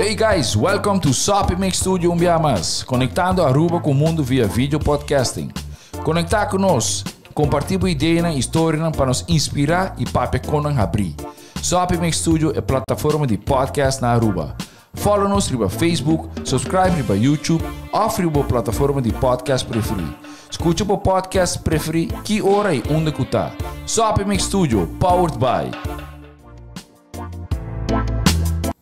Hey guys, welcome to Soppy Mix Studio un bia mas, conectando Aruba cu mundo via video podcasting. Conecta cu nos, comparti bo ideanan y historianan pa nos inspira y papia con nan habri. Soppy Mix Studio e plataforma di podcast na Aruba. Follow nos riba Facebook, subscribe riba YouTube of riba bo plataforma di podcast preferi. Scucha bo podcast preferi ki ora y unda cu ta. Soppy Mix Studio, powered by.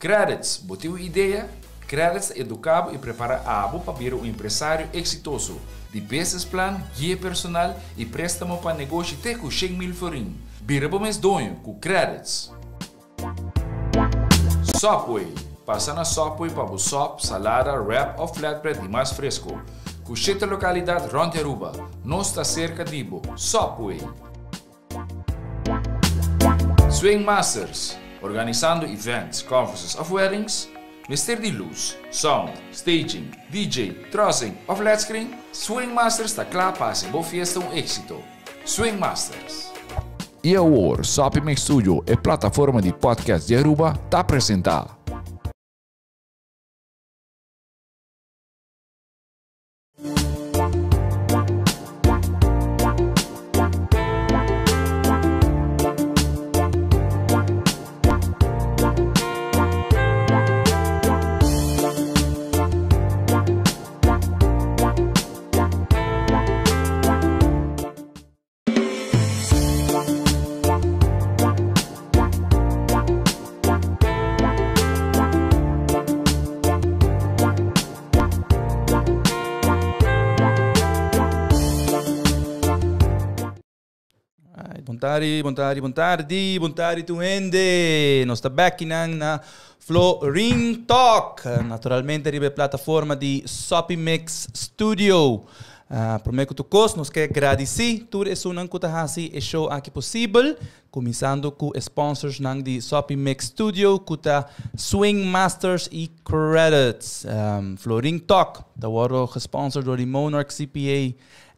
Credits, bo tin un idea? Credits ta educa bo y prepara abo pa bira un empresario exitoso. Di business plan, guia personal y prestamo pa negoshi te cu 100,000 florin. Bira bo mes doño cu Credits. Subway, Pasa na Subway pa bo sop, salada, wrap of flatbread di mas fresco. Cu shete localidad rond di Aruba. Nos ta cerca di bo. Subway! Swing Masters, Organisando events, conferences of weddings? Mester di luz, sound, staging, DJ, trussing of led screen? Swing Masters ta cla pa haci bo fiesta un exito. Swing Masters. Y awor, Soppy Mix Studio, e plataforma di podcast di Aruba, ta presenta. Bon tardi, bon tardi, bon tardi, bon tardi tu hende. Nos ta back nan na Florin Talk. Naturalmente riba e plataforma di Soppy Mix Studio. Prome ku tur kos nos ke gradisí tur esunnan ku ta hasi e show aki posibel, kuminsando ku e sponsorsnan di Soppy Mix Studio ku ta Swing Masters i Credits. Florin Talk ta wòrdu gesponsor dor di Monarch CPA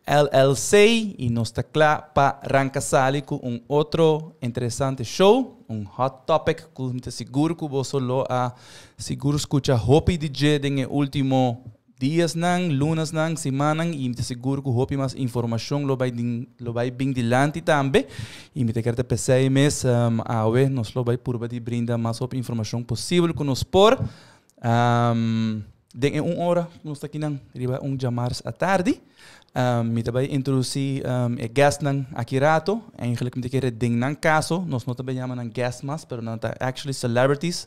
LLC i nos ta kla pa ranka sali ku un otro interesante show, un hot topic ku mi ta sigur ku boso lo a sigur skucha hopi di dje den e último Diasnan, lunasnan, simannan y mi ta sigur cu hopi mas informacion lo bay din lo bay bin dilanti tambe y mi ta kere ta pesey mes awe nos lo bay purba di brinda mas hopi informacion posibel cu nos por den e un ora cu nos ta akinan riba un djamars atardi. Mi ta bai introduci e guestnan aki rato. Eigenlijk mi ta kere den nan caso, nos no ta bai yama nan guest mas, pero nan ta actually celebrities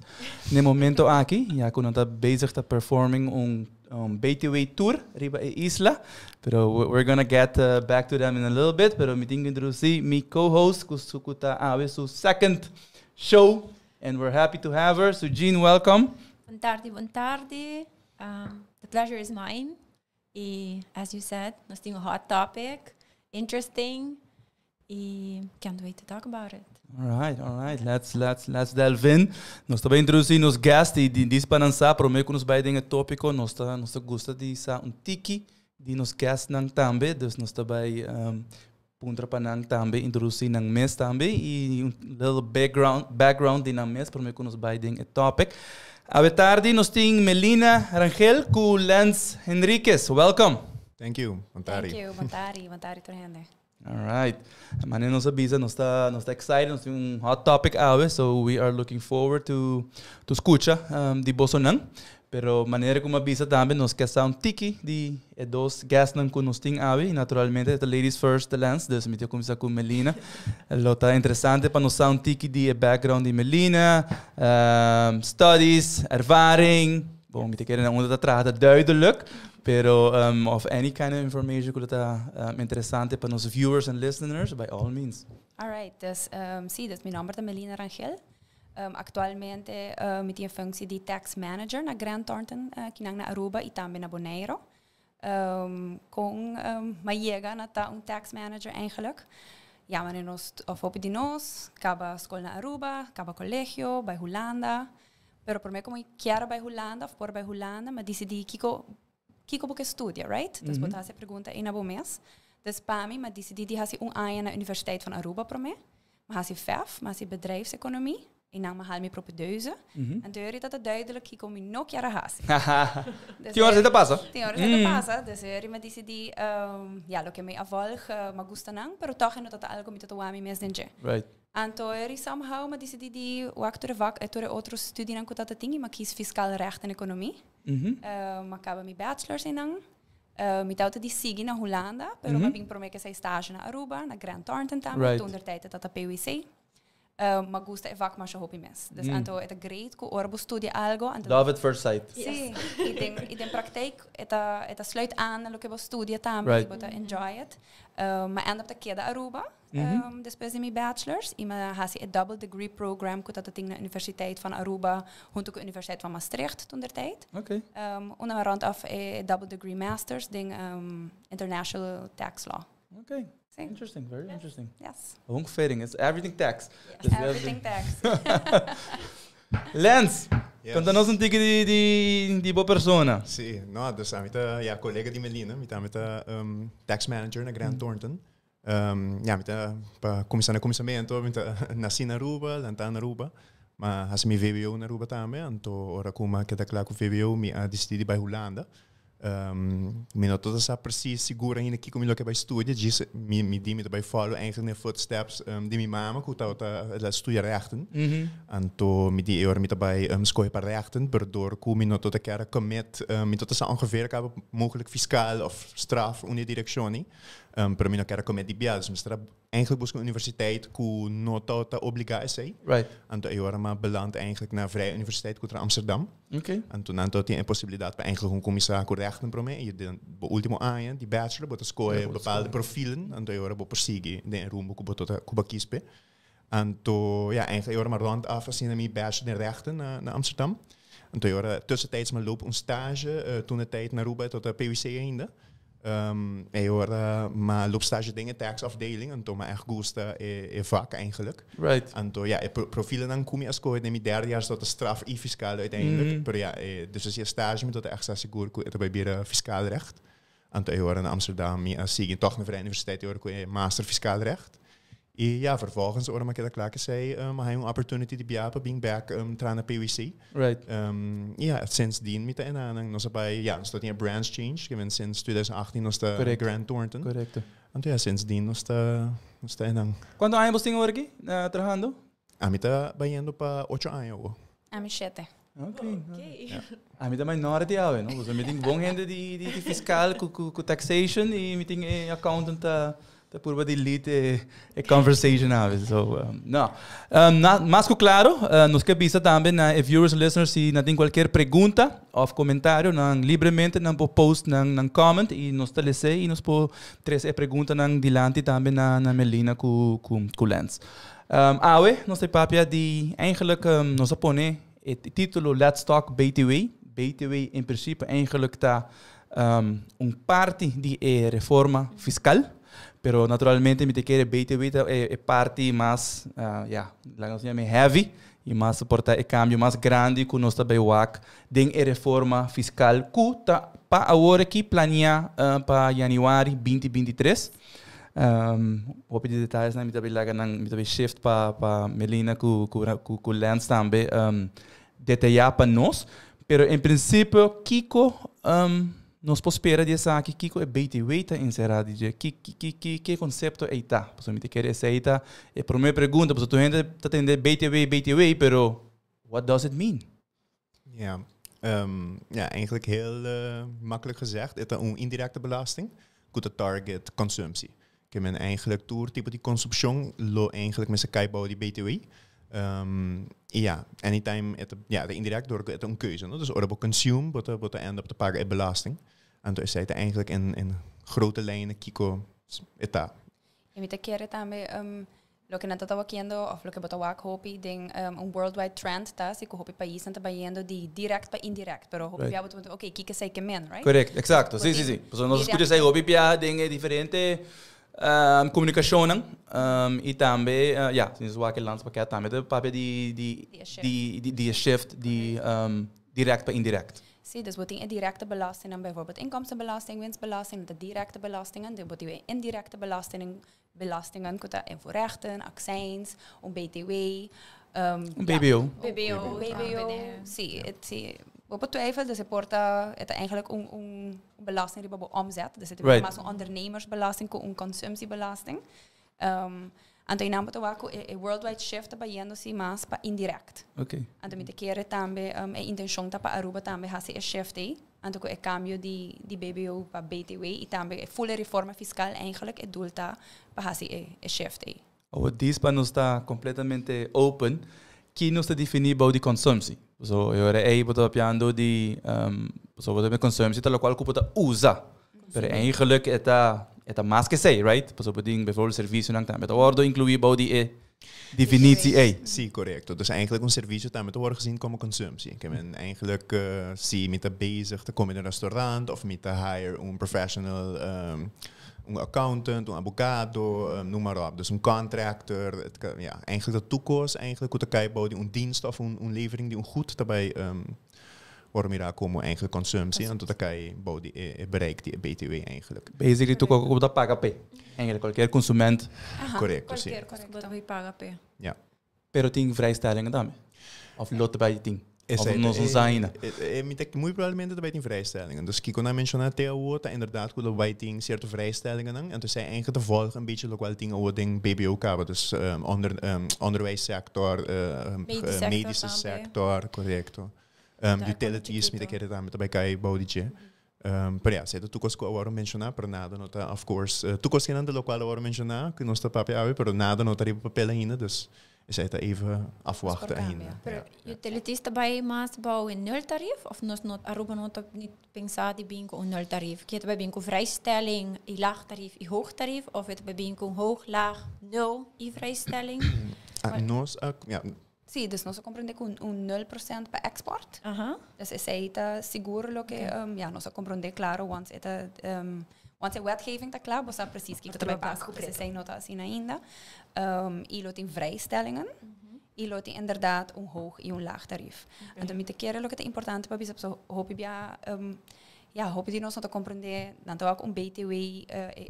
n'e momento aki, ya cu nan ta bezig ta performing un BTW tour riba e isla. Pero we're gonna get back to them in a little bit, pero mi tin cu introduci mi co-host cu su cu ta awe su second show and we're happy to have her. Sujin, welcome. Bon tardi, bon tardi. The pleasure is mine. Y as you said, nos tin un hot topic, interesting, y can't wait to talk about it. All right, all right. Let's, let's, let's delve in. Nos ta introduci nos guest y di dis pa nan sa, prome cu nos bay den e topico, nos ta, nos ta gusta di sa un tiki di nos guest nan tambe, dus nos ta bay um, puntra pa nan tambe, introduci nan mes tambe y un little background, background di nan mes prome cu nos bay den e topic. Awe tardi nos tin Melina Rangel cu Lance Henriquez. Welcome. Thank you. Bon tardi. Thank you. Bon tardi. Bon tardi tur hende. All right. Mane nos a bisa, nos ta, nos ta excited, nos tin un hot topic awe, so we are looking forward to, to scucha um, di bosonan. Pero manera ku mi a bisa tambe nos ke sa un tiki di e dos guestnan ku nos tin awe y naturalmente ta ladies first the lens, dus mi ta kuminsá ku Melina. Lo ta interesante pa nos sa un tiki di e background di Melina, studies, ervaring. Bon, mi ta kere na unda ta traha ta duidelijk, pero of any kind of information ku lo ta interesante pa nos viewers and listeners, by all means. Alright, dus si, dus mi nomber ta Melina Rangel. Actualmente mi tin e functie di tax manager na Grant Thornton kinan na Aruba y tambe na Bonaire. Con mi a yega na ta un tax manager eigenlijk? Ya manera nos of hopi di nos caba school na Aruba, caba colegio, bay Hulanda. Pero prome cu mi kier a bay Hulanda of por bay Hulanda mi a dicidi kico kico bo ke studia, right? Dus bo ta haci e pregunta ey na bo mes. Dus pa mi, mi a dicidi di haci un aña na Universiteit van Aruba prome. Mi a haci VEF, mi a haci Bedrijfseconomie. Y nan m'a haal mi propedeuse. Anto ahorita ta duidelijk kiko mi no kier a hasi. Dus Tin ora esei ta pasa. Tin ora esei ta pasa. Dus ahora mi a dicidi, ja, loke mi a volg m'a gusta nan, pero toch e no ta algo mi ta wak mi mes den dje. Anto ahora somehow m'a dicidi di wak tur e vak, tur e otro studienan cu tata tin y m'a kies fiscaal recht en economie. M'a caba mi bachelors einan. Mi tawata di sigui na Hulanda, pero m'a bin prome cu esei stage na Aruba, na Grant Thornton tambe, toen der tijd tata PwC. M'a gusta e vak masha hopi mes. Dus anto e ta great ku ora bo studia algo, anto Love at first sight. Sí, i den praktijk e ta sluit aan na loke bo studia tambe, i bo ta enjoy it. M'a end up ta keda Aruba despues di mi bachelors i m'a hasi e double degree program ku ta tin na Universiteit van Aruba hunto ku Universiteit van Maastricht toen der tijd. Unda m'a rond af e double degree masters den international tax law. Sí. Interesting, very interesting. Yes. Ongeveer, it's everything tax. Yes, everything tax. Lance, konta nos un tiki di bo persona. Sí, no, dus ami ta, ja, kolega di Melina, mi tambe ta tax manager na Grant Thornton. Ja, mi ta, pa kuminsá na kuminsamentu, mi ta nasí na Aruba, lantá na Aruba, m'a hasi mi VWO na Aruba tambe, anto ora ku m'a keda kla ku VWO, mi a disidí di bai Hulanda. Mi no ta sa precies sigur ainda kiko mi lo ke bai studia, djis mi di mi ta bai follow eigenlijk den footsteps di mi mama ku tabata el a studia rechten. Anto mi di e ora mi ta bai skohe pa rechten, pero dor ku mi no ta kier a commit, mi ta sa ongeveer kaba mogelijk fiscaal of straf un di e direkshon ei, pero mi no kier a commit di bia, dus mi mester a eigenlijk buska un universiteit ku no ta obligá esei. Anto e ora m'a beland eigenlijk na Vrije Universiteit ku ta na Amsterdam. Anto nan ta tin e posibilidat pa eigenlijk un kuminsá ku rechten promé i den bo último aña di bachelor bo ta skohe bepaalde profielen, anto e ora bo por sigui den e rumbo ku bo ta ku bo a kies p'e. Anto ja, eigenlijk e ora m'a rond af asina mi bachelor den rechten na Amsterdam. Anto e ora tussentijds m'a loop un stage toen de tijd na Aruba tot PwC ainda. E ora m'a loop stage den e tax afdeling, anto m'a echt gusta e vak eigenlijk. Anto ja, e profielen ku mi a skohe den mi derde jaar ta straf i fiscaal uiteindelijk. Pero ja, dus als je stage mi ta echt sa sigur ku e ta bai bira fiscaal recht. Anto e ora na Amsterdam mi a sigui toch na Vrije Universiteit e ora ku e master fiscaal recht. I ja, vervolgens ora m'a keda kla ku esei, m'a haña un opportunity di bia pa bin back traha na PwC. Ja, sindsdien mi ta einan, nos a bai, ja, nos ta tin e branch change, ke men sinds 2018 nos ta Grant Thornton. Anto ja, sindsdien nos ta einan. Kuantu aña bo tin awor aki trahando? Ami ta bayendo pa 8 aña awor. Ami 7. Ami ta minority awe, no? So mi tin bon hende di fiscal ku taxation i mi tin e accountant ta purba di lead e conversation awe. So, no. Na, mas ku klaro, nos ke bisa tambe na e viewers and listeners, si nan tin kualke pregunta òf komentario, nan libremente nan por post nan comment i nos ta lesa i nos por trese e preguntanan dilanti tambe na Melina ku Lance. Awe, nos ta papia di eigenlijk nos a pone e título "Let's Talk BTW". BTW in prinsipio eigenlijk ta un parti di e reforma fiskal, pero naturalmente mi ta kere BTW ta e parti mas, ja, laga nos yama heavy i mas porta e kambio mas grandi ku nos ta bai wak den e reforma fiskal ku ta pa awor aki planeá pa januari 2023. Hopi di detayenan mi ta bai laga nan, mi ta bai shift pa Melina ku Lance tambe detayá pa nos. Pero en prinsipio, kiko nos por spera di esaki? Kiko e BTW ta enserá di dje? Ki konsepto ei ta? Pasobra mi ta kere esei ta e promé pregunta, pasobra tur hende ta tende BTW, BTW, pero what does it mean? Ja, ja, eigenlijk heel makkelijk gezegd, het is een indirecte belasting ku ta target consumptie. Ke men eigenlijk tur tipo di consumptie lo eigenlijk mester kai bou di BTW. Ja, anytime het, ja, de indirect door het een keuze, no? Dus ora bo consume, bo ta end up te paga e belasting. Anto esei ta eigenlijk in grote lijnen kiko e ta. I mi ta kere tambe loke nan ta wakiendo of loke bo ta wak hopi den un worldwide trend ta si ku hopi pais ta bayendo di direct pa indirect, pero hopi bia bo ta, "Okay, kiko esei ke men?", right? Correct, exacto. Sí. So, nos skucha esei hopi bia den diferente komunikashon i tambe, ja, sinds wak e landspakket tambe ta papia di Di e shift. di e shift di direct pa indirect. Sí, dus bo tin e directe belastingen, bijvoorbeeld inkomstenbelasting, winstbelasting, de directe belastingen. Dan bo tin e indirecte belastingen, belastingen, ku ta invoerrechten, accijns, un BTW. Un BBO. BBO. BBO, si, si. Bo por twijfel, dus e por ta, het eigenlijk un belasting riba bo omzet. Dus het is mas un ondernemersbelasting ku un consumptiebelasting. Anto einan bo ta wak ku e worldwide shift ta bayendo si mas pa indirect. Anto mi ta kere tambe e intencion ta pa Aruba tambe hasi e shift ei. Anto ku e cambio di BBO pa BTW y tambe e full reforma fiscal eigenlijk e doel ta pa hasi e shift ei. Awor dis pa nos ta completamente open, ki nos ta defini bou di consumptie? So e ora ei bo ta papiando di, so bo ta consumptie ta locual cu bo ta usa. Pero eigenlijk e ta mas cu esey, right? Pasobra bo tin bijvoorbeeld servicionan tambe ta wordo inclui bou di e definitie ei. Si, correcto. Dus eigenlijk un servicio tambe ta worden gezien como consumptie. Ke men eigenlijk si mi ta bezig te come in een restaurant of mi ta hire un professional, un accountant, un abogado, noem maar op. Dus un contractor. Ja, eigenlijk dat toekomst eigenlijk hoe te kijken die un dienst of un levering di un goed daarbij worden mira como eigenlijk consumptie en tot kai bouw die bereik die BTW eigenlijk. Basically tur cu bo ta paga pe. Eigenlijk cualkier consument. Correcto, si. Cualkier cos cu bo paga pe. Ja. Pero tin vrijstellingen tambe. Of lo bay tin. Of Esey, no son ainda. Mi ta muy probablemente tambe tin vrijstellingen. Dus kiko nan a menciona te awo ta inderdaad cu lo bay tin cierto vrijstellingen nan. Entonces zij eigenlijk te volgen een beetje locual tin awo den BBO caba. Dus onderwijssector, Medische sector medische tambe. Sector, correcto. Daar Utilities, komt mi ta kere tambe tambe cay bou di dje. Pero ja, esey ta tur cos cu a wordo menciona, pero nada no ta, of course, tur cos de locual a wordo menciona, cu nos ta papia awe, pero nada no ta riba papel ainda, dus esey ta even afwachten Por cambia. ainda. Pero Ja. utilities tambe mas bou een nultarief of nos no Aruba no ta niet pensa di bin cu un nultarief? Cu ta bin cu vrijstelling, y laag tarief y hoog tarief of het bin cu hoog, laag, nul y vrijstelling? Ah, nos, ja, Si, dus nos a comprende cu un 0% pa export. Dus esey ta sigur loke ja, nos a comprende, claro, once e wetgeving ta cla, bo sa precies kico ta bay pasa. Dus esey no ta asina ainda. Y lo tin vrijstellingen. Y lo tin inderdaad un hoog y un laag tarief. Anto mi ta kere loke ta importante pa bisa so hopi bia ja, hopi di nos no ta comprende dan ta ook un BTW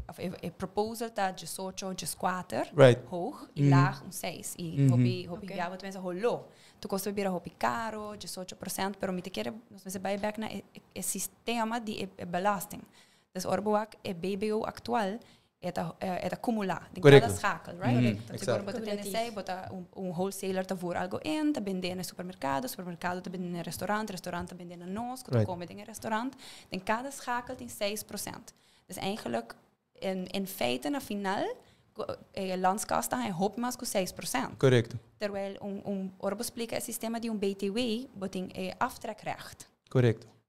of e proposal ta 18, 14 hoog y laag un 6 y hopi bia bo pensa holo. Tur cos ta bira hopi caro, 18%, pero mi ta kere nos mester bay back na e sistema di e belasting. Dus ora bo wak e BBO actual e ta acumula den cada schakel, right? Dus ora bo ta tene Cumulatief. sei, bo ta un wholesaler ta voer algo in, ta bende na supermercado, supermercado ta bende na restaurant, restaurant ta bende na nos, cu ta come den restaurant. Den cada schakel tin 6%. Dus eigenlijk in feite na final landskas ta een hoop mas cu 6%. Terwijl un ora bo splica e sistema di un BTW, bo tin aftrekrecht.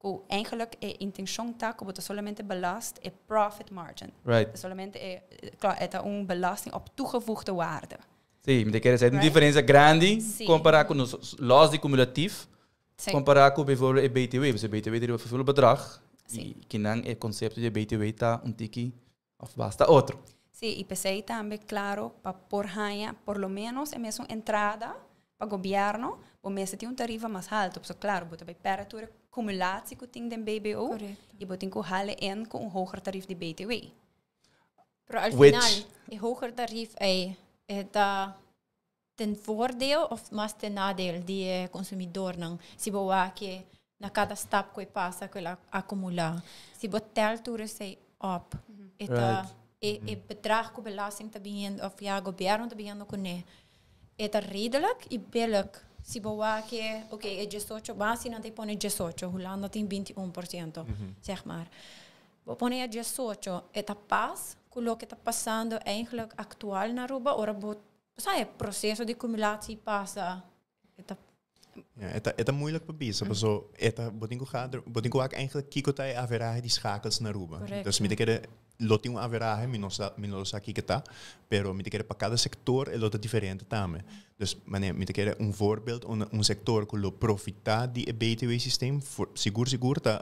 Cu eigenlijk e intencion ta cu bo ta solamente belast e profit margin. Solamente claro, e ta un belasting op toegevoegde waarde. Si, mi kier bisa un Right? diferencia grandi compara cu nos los di cumulatief, compara cu bijvoorbeeld e BTW. Dus e BTW tin un bedrag y cu nan e concepto di BTW ta un tiki of basta otro. Si, y p'esey tambe, claro, pa por haya, por lo menos, e mesun entrada pa gobierno, bo mester tin un tarifa mas halto. So, claro, bo ta bay perde tur acumulatie cu tin den BBO, y bo tin cu halen in cu un hoger tarief di BTW. Pero al final, e hoger tarief ta ten voordeel of mas ten nadeel di e consumidor nan? Si bo wak cu na cada stap cu pasa cu el a acumula. Si bo tel tur esey op, e ta e bedrag cu belasting ta bin of ja, gobierno ta bin cu ne. E ta redelijk y billijk. Si bo wak cu, oké, e 18, basi nan ta pone 18, Hulanda tin 21%, zeg maar. Bo pone 18, e ta pas cu loke ta pasando eigenlijk actual na Aruba, ora bo, sabe, proceso di acumulatie pasa. E ta Ja, het is moeilijk pa bisa, mm. e ta bo tin cu ga, bo tin cu wak eigenlijk kiko ta e average di schakels na Aruba. Dus mi ta kere lo tin un average, mi no sa kiko ta, pero mi ta kere pa cada sector e lo ta diferente tambe. Dus mane, mi ta kere un voorbeeld, un sector cu lo profita di e BTW systeem, voor, sigur sigur ta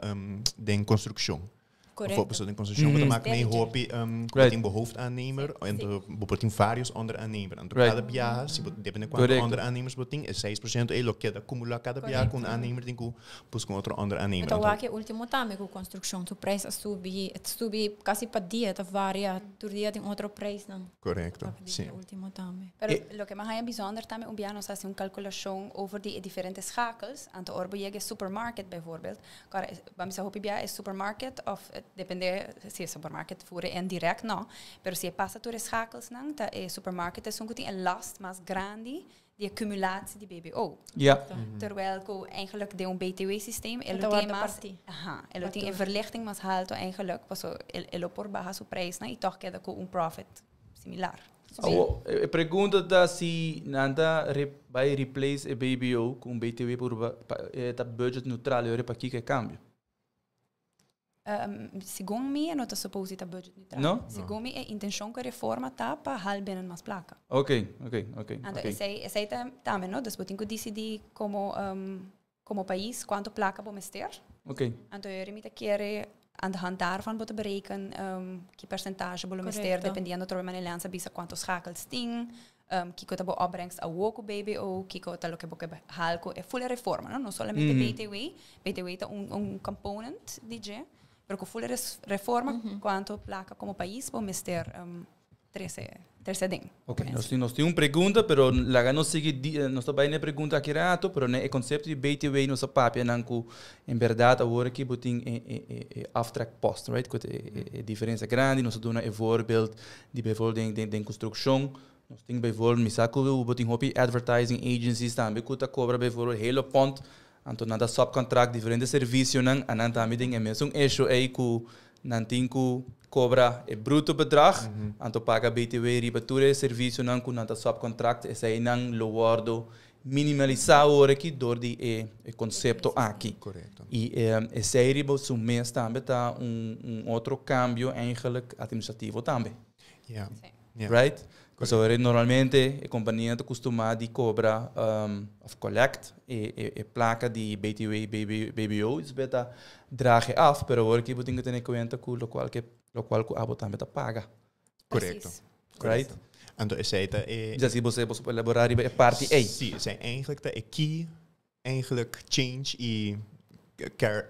den construccion. Correcto. Bijvoorbeeld in constructie, mm maak mee hopi tin bo hoofdaannemer en bo tin varios onderaannemer. Anto cada biaha, si bo depende cuanto onderaannemers bo tin, e 6% e lo keda acumula cada biaha cu un aannemer tin cu busca un otro onderaannemer. Anto wak e ultimo tambe cu construccion su prijs a subi, e ta subi casi pa dia, ta varia, tur dia tin otro prijsnan. Correcto, si. E ultimo tambe. Pero loke mas haña bijzonder tambe, un biaha nos haci un calculacion over di e diferente schakels, anto ora bo yega e supermarket bijvoorbeeld, Kòrda, ban bisa hopi bia e supermarket of depende si e supermarket voer e indirect no, pero si e pasa tur e schakelsnan ta e supermarket esun ku tin e last mas grandi di e cumulatie di BBO. Terwijl ku eigenlijk den un BTW systeem e lo tin mas, aha, e lo tin e verlichting mas halto eigenlijk, paso e lo por baha su prijsnan i tòg keda ku un profit similar. Awo, e pregunta ta si nan ta bai replace e BBO ku un BTW por pa e ta budget neutral e ora pakiko e kambio? Segun mi e no ta suppose di ta budget neutral. No? Segun mi e intencion ku e reforma ta pa hal binnen mas plaka. Ok, ok, ok. Anto esei esei ta tambe no, dus bo tin ku disidi komo Como pais cuanto placa bo mester. Anto yori mi ta kere aan de hand daarvan bo ta bereken ki percentage bo lo mester dependiendo trobe manera Leanza bisa cuanto schakels tin, kiko ta bo opbrengst awo cu BBO, kiko ta loke bo ke haal cu e full reforma, no, no solamente BTW, BTW ta un component di dje, pero cu full reforma cuanto placa como pais bo mester trece trece aden. Ok, nos tin, nos tin un pregunta, pero laga nos sigui, di, nos ta bai na e pregunta aki rato, pero na e concepto di BTW nos a papia nan cu en berdad awor aki bo tin e, e, e, e aftrekpost, right? Cu e, e, e diferencia grandi, nos a duna e voorbeeld di bijvoorbeeld den, den, den construccion, nos tin bijvoorbeeld, mi sa cu bo tin hopi advertising agencies tambe cu ta cobra bijvoorbeeld hele pond, anto nan ta subcontract diferente servicionan, a nan tambe tin e mesun issue ey cu Nan tin ku kobra e bruto bedrag, anto paga BTW riba tur e servisionan ku nan ta subcontract, eseinan lo wòrdu minimalisá awor aki dor di e konsepto aki. I esei riba su mes tambe ta un otro kambio eigenlijk administrativo tambe. Right? Pasobra normalmente e kompania ta kustumá di kobra of collect e plaka di BTW, BBO, i ta draag e af, pero awor aki bo tin ku tene kuenta ku lokual ke lokual ku abo tambe ta paga. Korekto. Right? Anto esei ta e. Bisa si bo por elaborá riba e parti ei. Sí, esei eigenlijk ta e key eigenlijk change i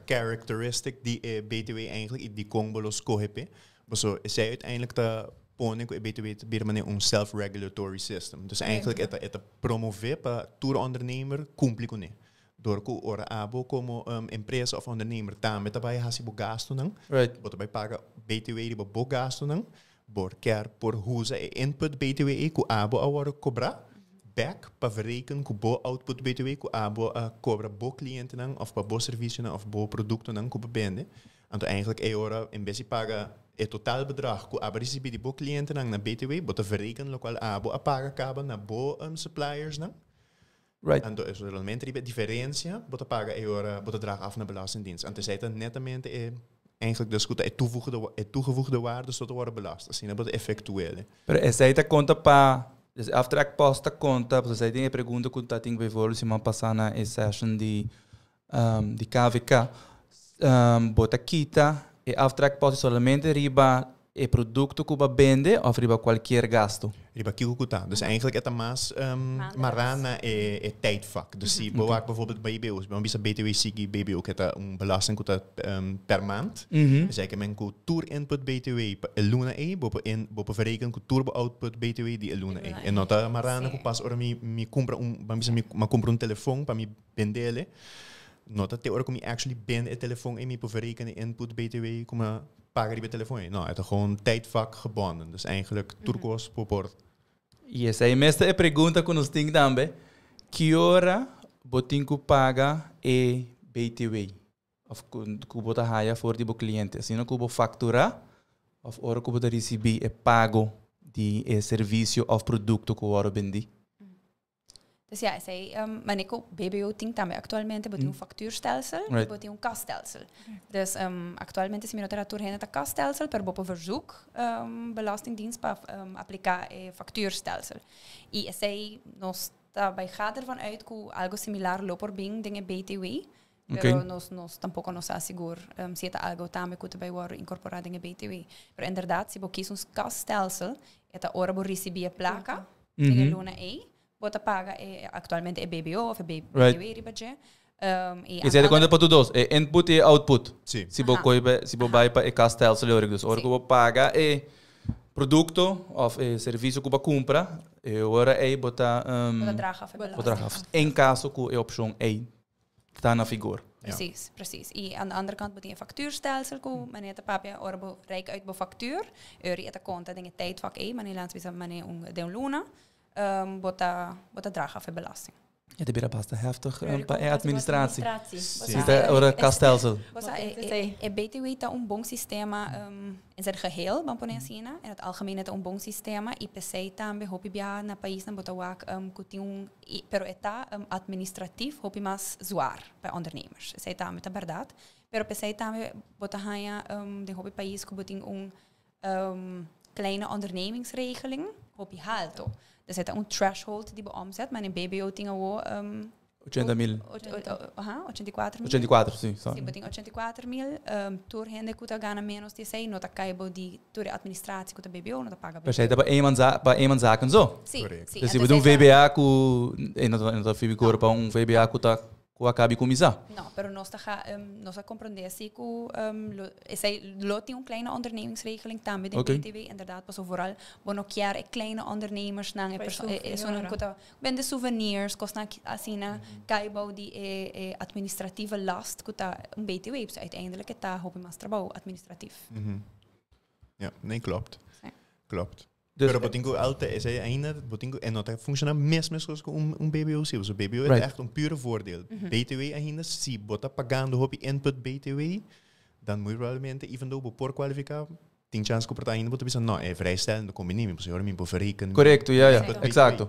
characteristic di e BTW eigenlijk i dikon bo lo skohe p'e. Paso esei uiteindelijk ta pone ku e BTW ta bira manera un self-regulatory system. Dus eigenlijk e ta e ta promove pa tur ondernemer kumpli kuné. Dor ku ora abo komo empresa òf ondernemer tambe ta bai hasi bo gastunan, bo ta bai paga BTW riba bo gastunan, bo kier por usa e input BTW ei ku abo a wòrdu kobrá bèk pa verreken ku bo output BTW ku abo a kobra bo klientenan òf pa bo servisionan òf bo produktonan ku bo bende. Anto eigenlijk e ora en bes di paga e total bedrag ku abo a risibí di bo klientenan na BTW, bo ta verreken lokual abo a paga kaba na bo suppliersnan. Anto e solamente riba e diferensia bo ta paga e ora bo ta draag af na Belastingdienst. Anto esei ta netamente e eigenlijk dus ku ta e toevoegde e toegevoegde waarde so ta wòrdu belast. Asina bo ta efektuele. Pero esei ta konta pa, dus e aftrekpost ta konta, pasobra esei tin e pregunta ku ta tin bijvoorbeeld siman pasá na e session di di KVK. Bo ta kita e aftrekpost solamente riba e produkto ku bo a bende òf riba kualkier gastu? Riba kiko ku ta. Dus eigenlijk e ta mas mará na e e tijdvak. Dus si bo wak bijvoorbeeld BBO, si bo bisa BTW sigui BBO ku ta un belasting ku ta per maand. Esei ke men ku tur input BTW pa e luna ei, bo por in bo por verreken ku tur bo output BTW di e luna ei. E no ta mará na ku pas ora mi mi kumpra un, ban bisa mi a kumpra un telefon pa mi bendele, no ta te ora ku mi actually bende e telefon ei mi por verreken e input BTW ku mi a paga riba e telefon ei. No, e ta gewoon tijdvak gebonden. Dus eigenlijk tur kos por por. I esei mes ta e pregunta ku nos tin tambe, ki ora bo tin ku paga e BTW òf ku bo ta haya for di bo kliente? Asina ku bo fakturá òf ora ku bo ta risibí e pago di e servisio òf produkto ku wòrdu bendí? Dus ja, esei um, manera ku BBO tin tambe aktualmente, bo tin un factuurstelsel, right. bo tin un kasstelsel. Dus um, aktualmente si mi no ta tur hende ta kasstelsel, pero bo por verzoek um, Belastingdienst pa um, aplika e factuurstelsel. I esei nos ta bai gaat ervan uit ku algo similar lo por bin den e BTW. Pero nos tampoco no sa sigur si ta algo tambe cu ta bay wordo incorpora den e BTW. Pero inderdaad, si bo kies un kasstelsel, e ta ora bo ricibi e placa, den e luna ey, bo ta paga e, actualmente e BBO of e BTW riba dje. Y E sete conta pa tu dos, e input y e output. Si. Si bo coy pa, si bo bay pa e kasstelsel yorik. Dus ora cu bo paga e producto of e servicio cu bo a cumpra, e ora ey bo ta, Bo ta draga af e bo belasting. draga af. En caso cu e opcion ey ta na vigor. Precies, precies. Y aan de andere kant bo tin e factuurstelsel cu meneer ta papia ora bo rijk uit bo factuur, ori e ta conta den e tijdvak ey, meneer laat bisa meneer un, den un luna, bo ta draga af e belasting. Ja, ta bira basta heftig Pero pa e administratie. Administratie. Si ta ora kasstelsel. Bo sa, Wat is e BTW ta un bon sistema in zijn geheel, ban pone asina. In het algemeen het un bon sistema. Y p'esey tambe hopi bia na paisnan bo ta wak cu tin un, pero e ta administratief hopi mas zwaar bij ondernemers. Esey tambe ta berdad. Pero p'esey tambe bo ta haya den hopi pais cu bo tin un kleine ondernemingsregeling, hopi halto. Dus het un threshold di bo omzet, maar in BBO tin awo 80 mil. Aha, 84 mil. 84, si. Si, bo tin 84 mil, tur hende cu ta gana menos di esey, no ta cay bou di tur e administratie cu ta BBO, no ta paga Per BBO. se pa eenmanszaken, pa eenmanszaken zo. Si, si. Dus si Anto bo tin un esey VBA cu e no ta vigor pa un VBA cu ta cu a caba di cuminsa. No, pero nos a comprende si cu esey lo tin un kleine ondernemingsregeling tambe den BTW, inderdaad, paso vooral bo no kier e kleine ondernemers nan e Pa e esunnan souvenir. cu ta bende souvenirs, cosnan asina, cay bou di e administratieve last cu ta un BTW, dus uiteindelijk e ta hopi mas trabou administratief. Ja, nee, klopt. Klopt. Dus, Pero bo tin cu altijd, esey ainda, bo tin cu, e no ta funciona mes mescos cu un BBO si. Dus BBO is echt un pure voordeel. BTW ainda, si bo ta pagando hopi input BTW, dan muy probablemente, even though bo por cualifica, tin chance cu por ta ainda bo ta bisa, no, e vrijstelling, dan kom je niet meer, bo mi por verrekenen. Correcto, ja. Input BTW.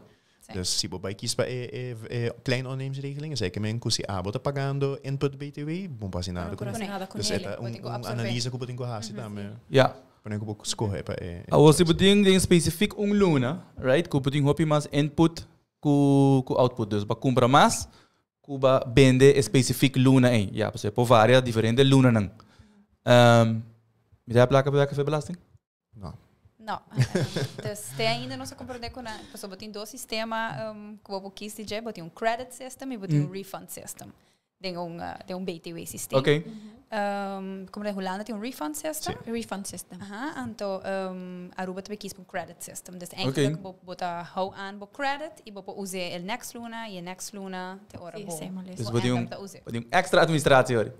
Dus si bo bay kies pa e klein ondernemingsregeling, zeker men ku si a bo ta pagando input BTW, bon pa nada No ku por Nee. nada cu Dus ele. e ta Bo tin cu un absorbe. analyse ku bo tin ku hasi tambe. Pa ku bo scohe pa e. Awo si bo tin den specifiek un luna, right? Ku bo tin hopi mas input ku output. Dus ba compra mas, ku ba bende specifiek luna ey. Ja, dus por varia diferente luna nan. Mi ta placa pa café belasting? No. No. Dus te ainda no sa comprende cu na, paso bo tin dos sistema cu bo kies di dje, bo tin un credit system y bo tin un refund system. Den un BTW systeem. Como na Hulanda tin un refund system. Refund system. Aha, anto Aruba tambe kies un credit system. Dus eigenlijk bo ta hou aan bo credit y bo por usa e next luna y e next luna te ora bo. Si, helemaal is. Dus Bo bo tin end up ta usa. bo tin un extra administratie hoor.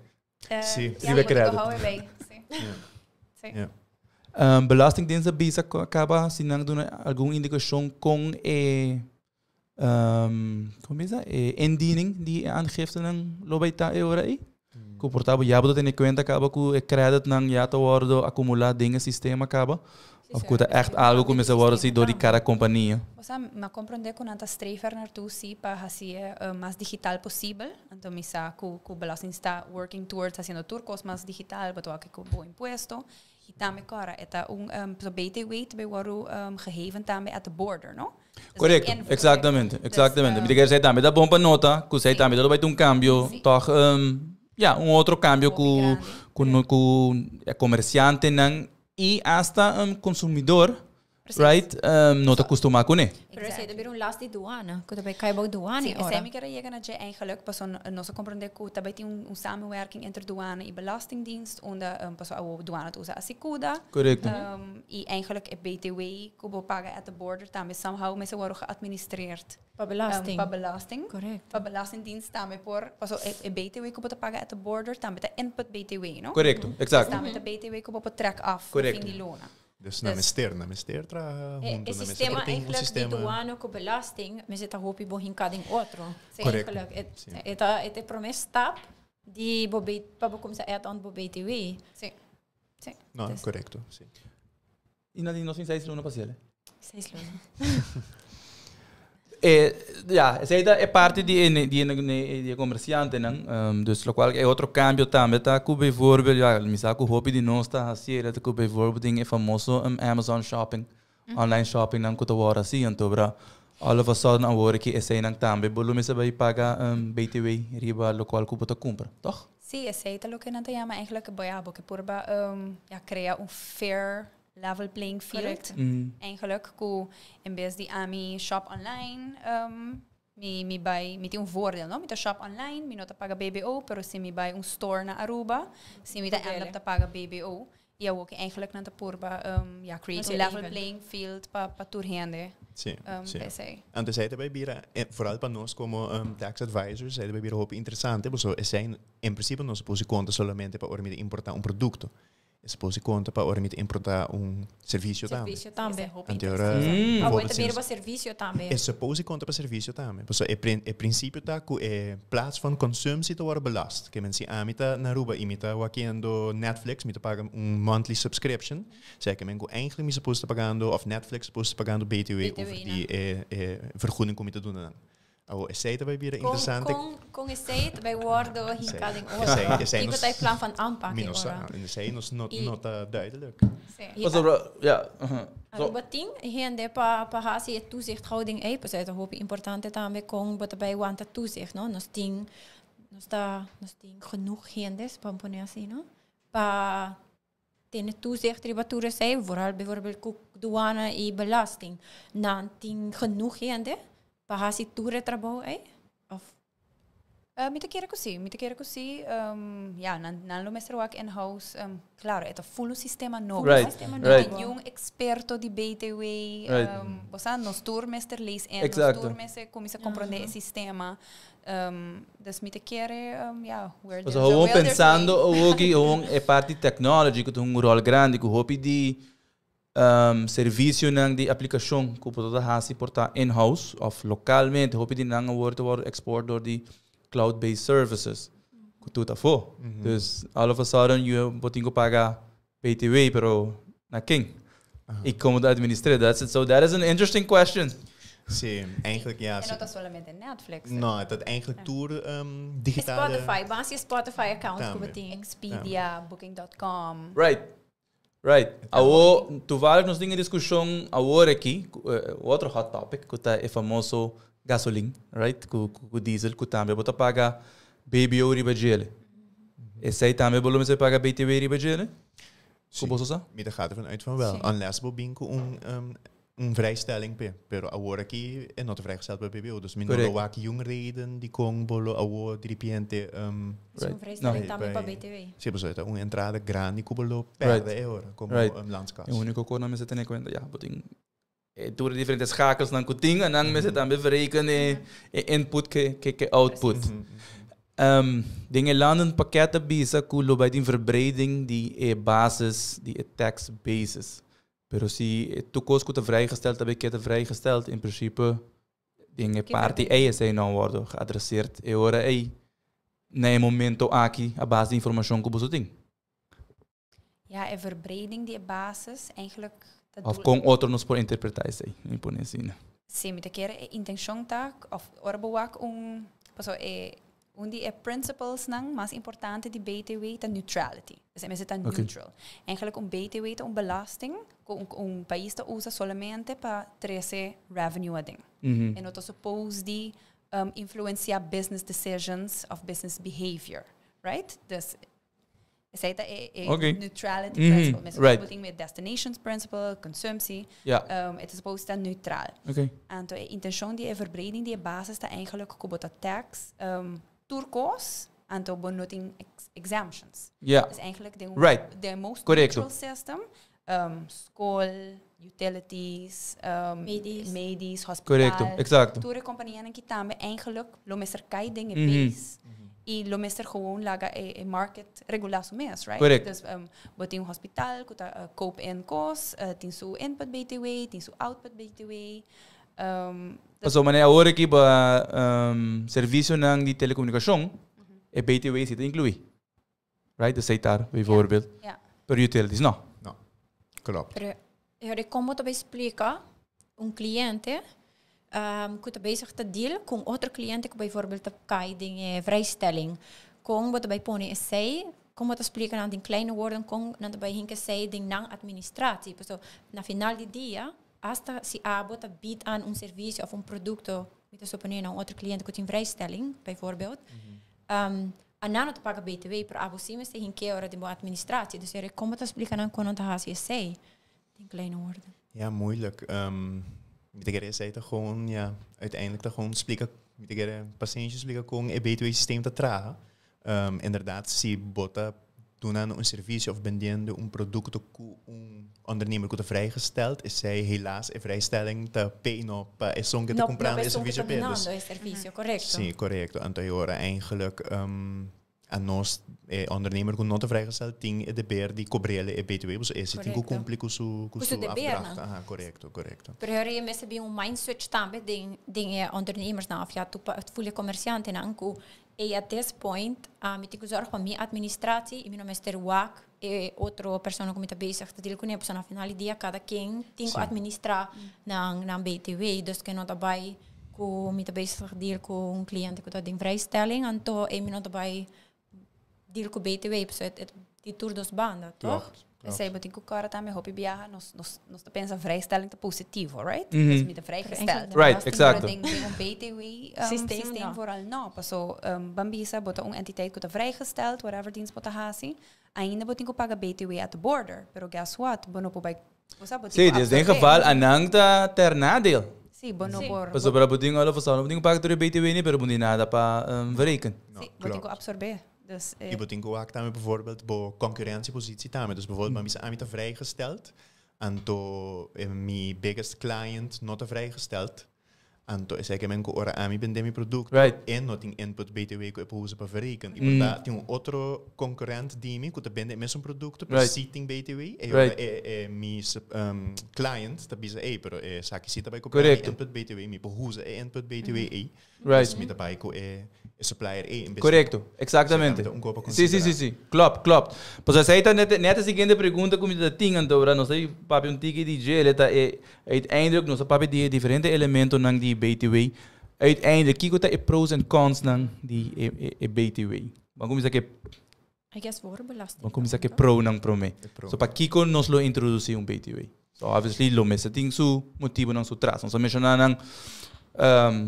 Si. Ja, Riba bo tin credit. hou erbij. Si. Si. Belastingdienst a bisa caba si nan duna algun indicacion con e con bisa e indiening di aangifte nan lo bay ta e ora ey? Cu por ta bo ya bo tene cuenta caba cu e credit nan ya ta wordo acumula den e sistema caba? Of cu ta echt algo cu mester wordo si door di cada compania? Osea, m'a comprende cu nan ta streven er naartoe si pa haci mas digital posibel. Anto mi sa cu belasting ta working towards haciendo tur cos mas digital, pa ook cu bo impuesto. Y tambe cora, e ta un so BTW te wordo geheven tambe at the border, no? Dus Correcto, invoer. exactamente, Dus, exactamente. Mi kier zeggen tambe, dat bon pa nota, cu esey tambe, dat bay un cambio, toch, ja, un otro cambio Hopi cu grandi. cu no cu comerciantenan y hasta un consumidor, right, no ta acostuma cu ne. Pero esey ta un last di douane. Cu tambe cay bou douane Si, ora. esey mi kier yega na dje eigenlijk, paso nos a comprende cu tambe tin un samenwerking entre douane y belastingdienst, unda paso e douane ta usa Asycuda. Y eigenlijk e BTW cu bo paga at the border tambe somehow mester worden geadministreerd. Pa belasting. Pa belasting. Pa belastingdienst tambe por paso e BTW cu bo ta paga at the border tambe ta input BTW, no? Correcto, exacto. Tambe ta BTW cu bo por trek af fin di luna. Dus na mester, na mester traha E hunto, na mester sistema por tin un eigenlijk di sistema. douane cu belasting, mester ta hopi bon hinca den otro. Correcto. Eigenlijk, het e prome stap di bo pa bo cuminsa add on bo BTW. Si. No, Dus- correcto, si. Y na nos tin 6 luna pa haci. 6 luna. Ja, esey ta e parti di comerciantenan, dus locual e otro cambio tambe ta cu bijvoorbeeld, ja, mi sa cu hopi di nos ta haci, ta cu bijvoorbeeld e famoso Amazon shopping, online shopping nan cu ta awor asina, anto bra. All of a sudden awor cu esey tambe bo lo mester bay paga BTW riba locual cu bo ta cumpra, toch? Si, esey ta loke nan ta yama eigenlijk ja, bo purba ja, crea un fair level playing field. Eigenlijk cu en bes di ami shop online, mi bay mi tin un voordeel, no? Mi ta shop online, mi no ta paga BBO, pero si mi bay un store na Aruba, si mi ta end up ta paga BBO. E ook eigenlijk nan ta purba ja, create un level even. Playing field pa tur hende. Si. Esey. Anto, esey tambe bira, vooral pa nos como tax advisors, esey tambe bira hopi interesante, pasobra esey, en principio, no por conta solamente pa ora importa un producto. E por conta pa ora importa un servicio tambe. Servicio tambe. Esey hopi Anto, interesante. Awor bijvoorbeeld tambe pa servicio tambe. E suppose conta pa servicio tambe. Pasobra e principio ta cu e plaats van consumptie ta worden belast. Kiermen si ami ta na Aruba y mi ta wakiendo Netflix, mi ta paga un monthly subscription. Zeg ik, men eigenlijk mi supposed pagando of Netflix supposed pagando BTW, BTW, over die vergoeding cu mi ta doen dan. Oh, esey tambe bira interessante. Con esey bay wordo hincado in orde. Esey Kico ta e plan van aanpak Mi no ora? sa, esey nos no, no ta duidelijk. Pasobra, ja. So, Aruba tin hende pa hasi e toezichthouding ei, pues ta hopi importante tambe con bo ta bay wanta toezicht, no? Nos tin genoeg hende, pa pone asina, no? Pa tene toezicht riba tur esey, vooral bijvoorbeeld cu douane y belasting. Nan tin genoeg hende pa hasi tur e trabou ei? Of Mi ta kere cu si, mi ta kere cu si. Ja, nan lo mester werk in-house. Claro, e ta full sistema nobo. Sistema No nobo. tin un experto di BTW. Bo sa, nos tur mester lees en, nos tur mester cuminsa comprende e sistema. Dus mi ta kere, ja, where Dus there's a gewoon will, there's a way. pensando ook gewoon e parti technology cu tin un rol grandi cu hopi di servicio nan di aplicacion cu por ta hasi por ta in-house of localmente, hopi di nan wordt export door di cloud-based services cu tur ta fo. Dus all of a sudden you bo tin cu paga BTW, pero na ken? Y con ta administra? That's it. So that is an interesting question. Si, eigenlijk ja. En no ta solamente Netflix. No, dat eigenlijk tur digitale. Spotify, basi Spotify account Tambe. cu bo tin. Expedia, Booking.com. Right. Awo, toevallig nos tin un discusion awor aki, otro hot topic, cu ta e famoso gasoline, right? Cu diesel, cu tambe bo ta paga BBO riba dje. Esey tambe bo lo mester paga BTW riba dje? Si. Cu bo sa? Mi ta gaat ervan uit van wel. Unless bo bin cu un vrijstelling pe. Pero awor aki e no ta vrijgesteld bij BBO. Dus mi no Correct. lo wak yung reden di con bo lo awor di repente Zo'n Right. vrijstelling No. tambe pa BTW. Si, pues un entrada grandi cu bo lo perde e ora como landskas. E unico cu nan mester tene cuenta, ja, bo tin tur diferente schakels nan cu tin en dan mester tambe verrekenen e input cu output. Den e landenpakket a bisa cu lo bay tin verbreding di e basis, di e tax basis. Pero si e toekomst goed vrijgesteld, heb ik het vrijgesteld. In principe, den parti E esey no worden geadresseerd. E ora e na e momento aki a base di informacion cu bo tin. Ja, e verbreding di basis, eigenlijk dat Of doel- con otro nos por interpreta esey, mi pone asina. Si, mi ta kere e intencion ta of ora bo wak un paso e un di e principles nan mas importante di BTW ta neutrality. Dus e ta neutral. Eigenlijk un BTW ta un belasting cu un pais ta usa solamente pa trece revenue aden. E no ta suppose di influencia business decisions of business behavior, right? Dus esey ta e neutrality principle. Mes met destinations principle, consumptie. Het is supposed ta neutraal. Anto, e intencion di e verbreding di e basis ta eigenlijk cu bo ta tax tur cos, anto bo no tin exemptions. Dus eigenlijk de most neutral system, school, utilities, Medisch. medisch, hospital. Correcto. Exacto. Tur e compania nan aki tambe eigenlijk lo mester cay den e base. Y lo mester gewoon laga e market regula su mes, right? Correct. Dus bo tin un hospital cu ta koop in cos, tin su input BTW, tin su output BTW. Dus, So, maar awor aki pa servicio nan di telecomunicacion, e BTW zit inclui. Right? De Setar, bijvoorbeeld. Per utilities, no. No. Klopt. Pero eu como também explica um cliente que está bezig te deal com outro cliente que bijvoorbeeld te cai in vrijstelling. Con wat bij pone esey, como te explica aan in kleine woorden, con dan bij hinke sei ding nang administratie. So, na final di dia, Hasta si abo ta biedt aan un servicio of un producto, mi ta supone, na un otro cliente cu tin vrijstelling, bijvoorbeeld. Nan no ta paga BTW, pero abo si mester hink'e ora di bo administratie. Dus er con ta explica nan con ta haci esey in kleine woorden? Ja, moeilijk. Mi ta kere esey ta gewoon, ja, uiteindelijk ta gewoon splica, mi ta kere paciente splica con e BTW-systeem ta traha. Inderdaad, si bo ta dunando un servicio of bendiendo un producto cu un ondernemer cu ta vrijgesteld, esey helaas e vrijstelling ta pay no pa esun cu ta No, comprando no e servicio pe pe. Dus, e servicio, correcto. Si, correcto. Anto ora eigenlijk nos ondernemer cu no ta vrijgesteld tin e deber di cobrele e BTW, dus e tin cu cumpli cu Cu su su deber, afdracht. No? Aha, correcto. Pero er mester bin un mind switch tambe den e ondernemers nan, of ja, tu full e comerciantenan cu e at this point mi tin cu zorg pa mi administratie y mi no mester wak e otro persona cu mi ta bezig ta deal cu ne, na final di dia cada ken tin cu administra nan BTW, dus cu no ta bay cu mi ta bezig deal cu un cliente cu ta den vrijstelling, anto e mi no ta bay deal cu BTW, so het di tur dos banda, toch? Klopt. Esey, bo tin cu corda tambe hopi biaha, nos ta pensa vrijstelling ta positivo, right? Mhm. Dus mi ta vrijgesteld. Pero den un BTW Systeem, systeem no. vooral no. Paso ban bisa, bo ta un entiteit cu ta vrijgesteld, whatever dienst bo ta haci, ainda bo tin cu paga BTW at the border. Pero guess what? Bo no por bay, bo sa, bo tin Si, cu dus in absorber. geval anang ta ter nadeel. Si, bo no por. Pasobra bo tin all of a sudden, bo tin paga tur BTW ni, pero bo tin nada pa verreken. No, Si, bo tin cu absorber. Dus, Je moet ook tambe bijvoorbeeld bo concurrentiepositie tambe. Dus bijvoorbeeld, mm. mi ta vrijgesteld. Anto mi biggest client no ta vrijgesteld. Anto esey kiermen cu ora ami bende mi producto e no tin input BTW cu e por usa pa verreken. Y mm. tin un otro concurrent di mi cu ta bende mesun producto, pero si tin BTW. E e mi client ta bisa, "Hey, pero esaki si ta bay compra input BTW, mi por usa e input BTW e." Dus mi ta bay cu e supplier e in Correcto, exactamente. Un copa Si. Klopt. Pues esey ta net e siguiente pregunta cu mi tin, anto, ora nos a papia un tiki di dje, ta e uiteindelijk nos a papia di diferente elementonan di BTW. Uiteindelijk, kiko ta e pros en cons nan di e BTW? Ban cuminsa cu I guess voorbelasting. Ban cuminsa cu pro nan prome. E pro. So pa kiko nos lo introduci un BTW? So obviously lo mester tin su motibo nan su tras. Nos a menciona nan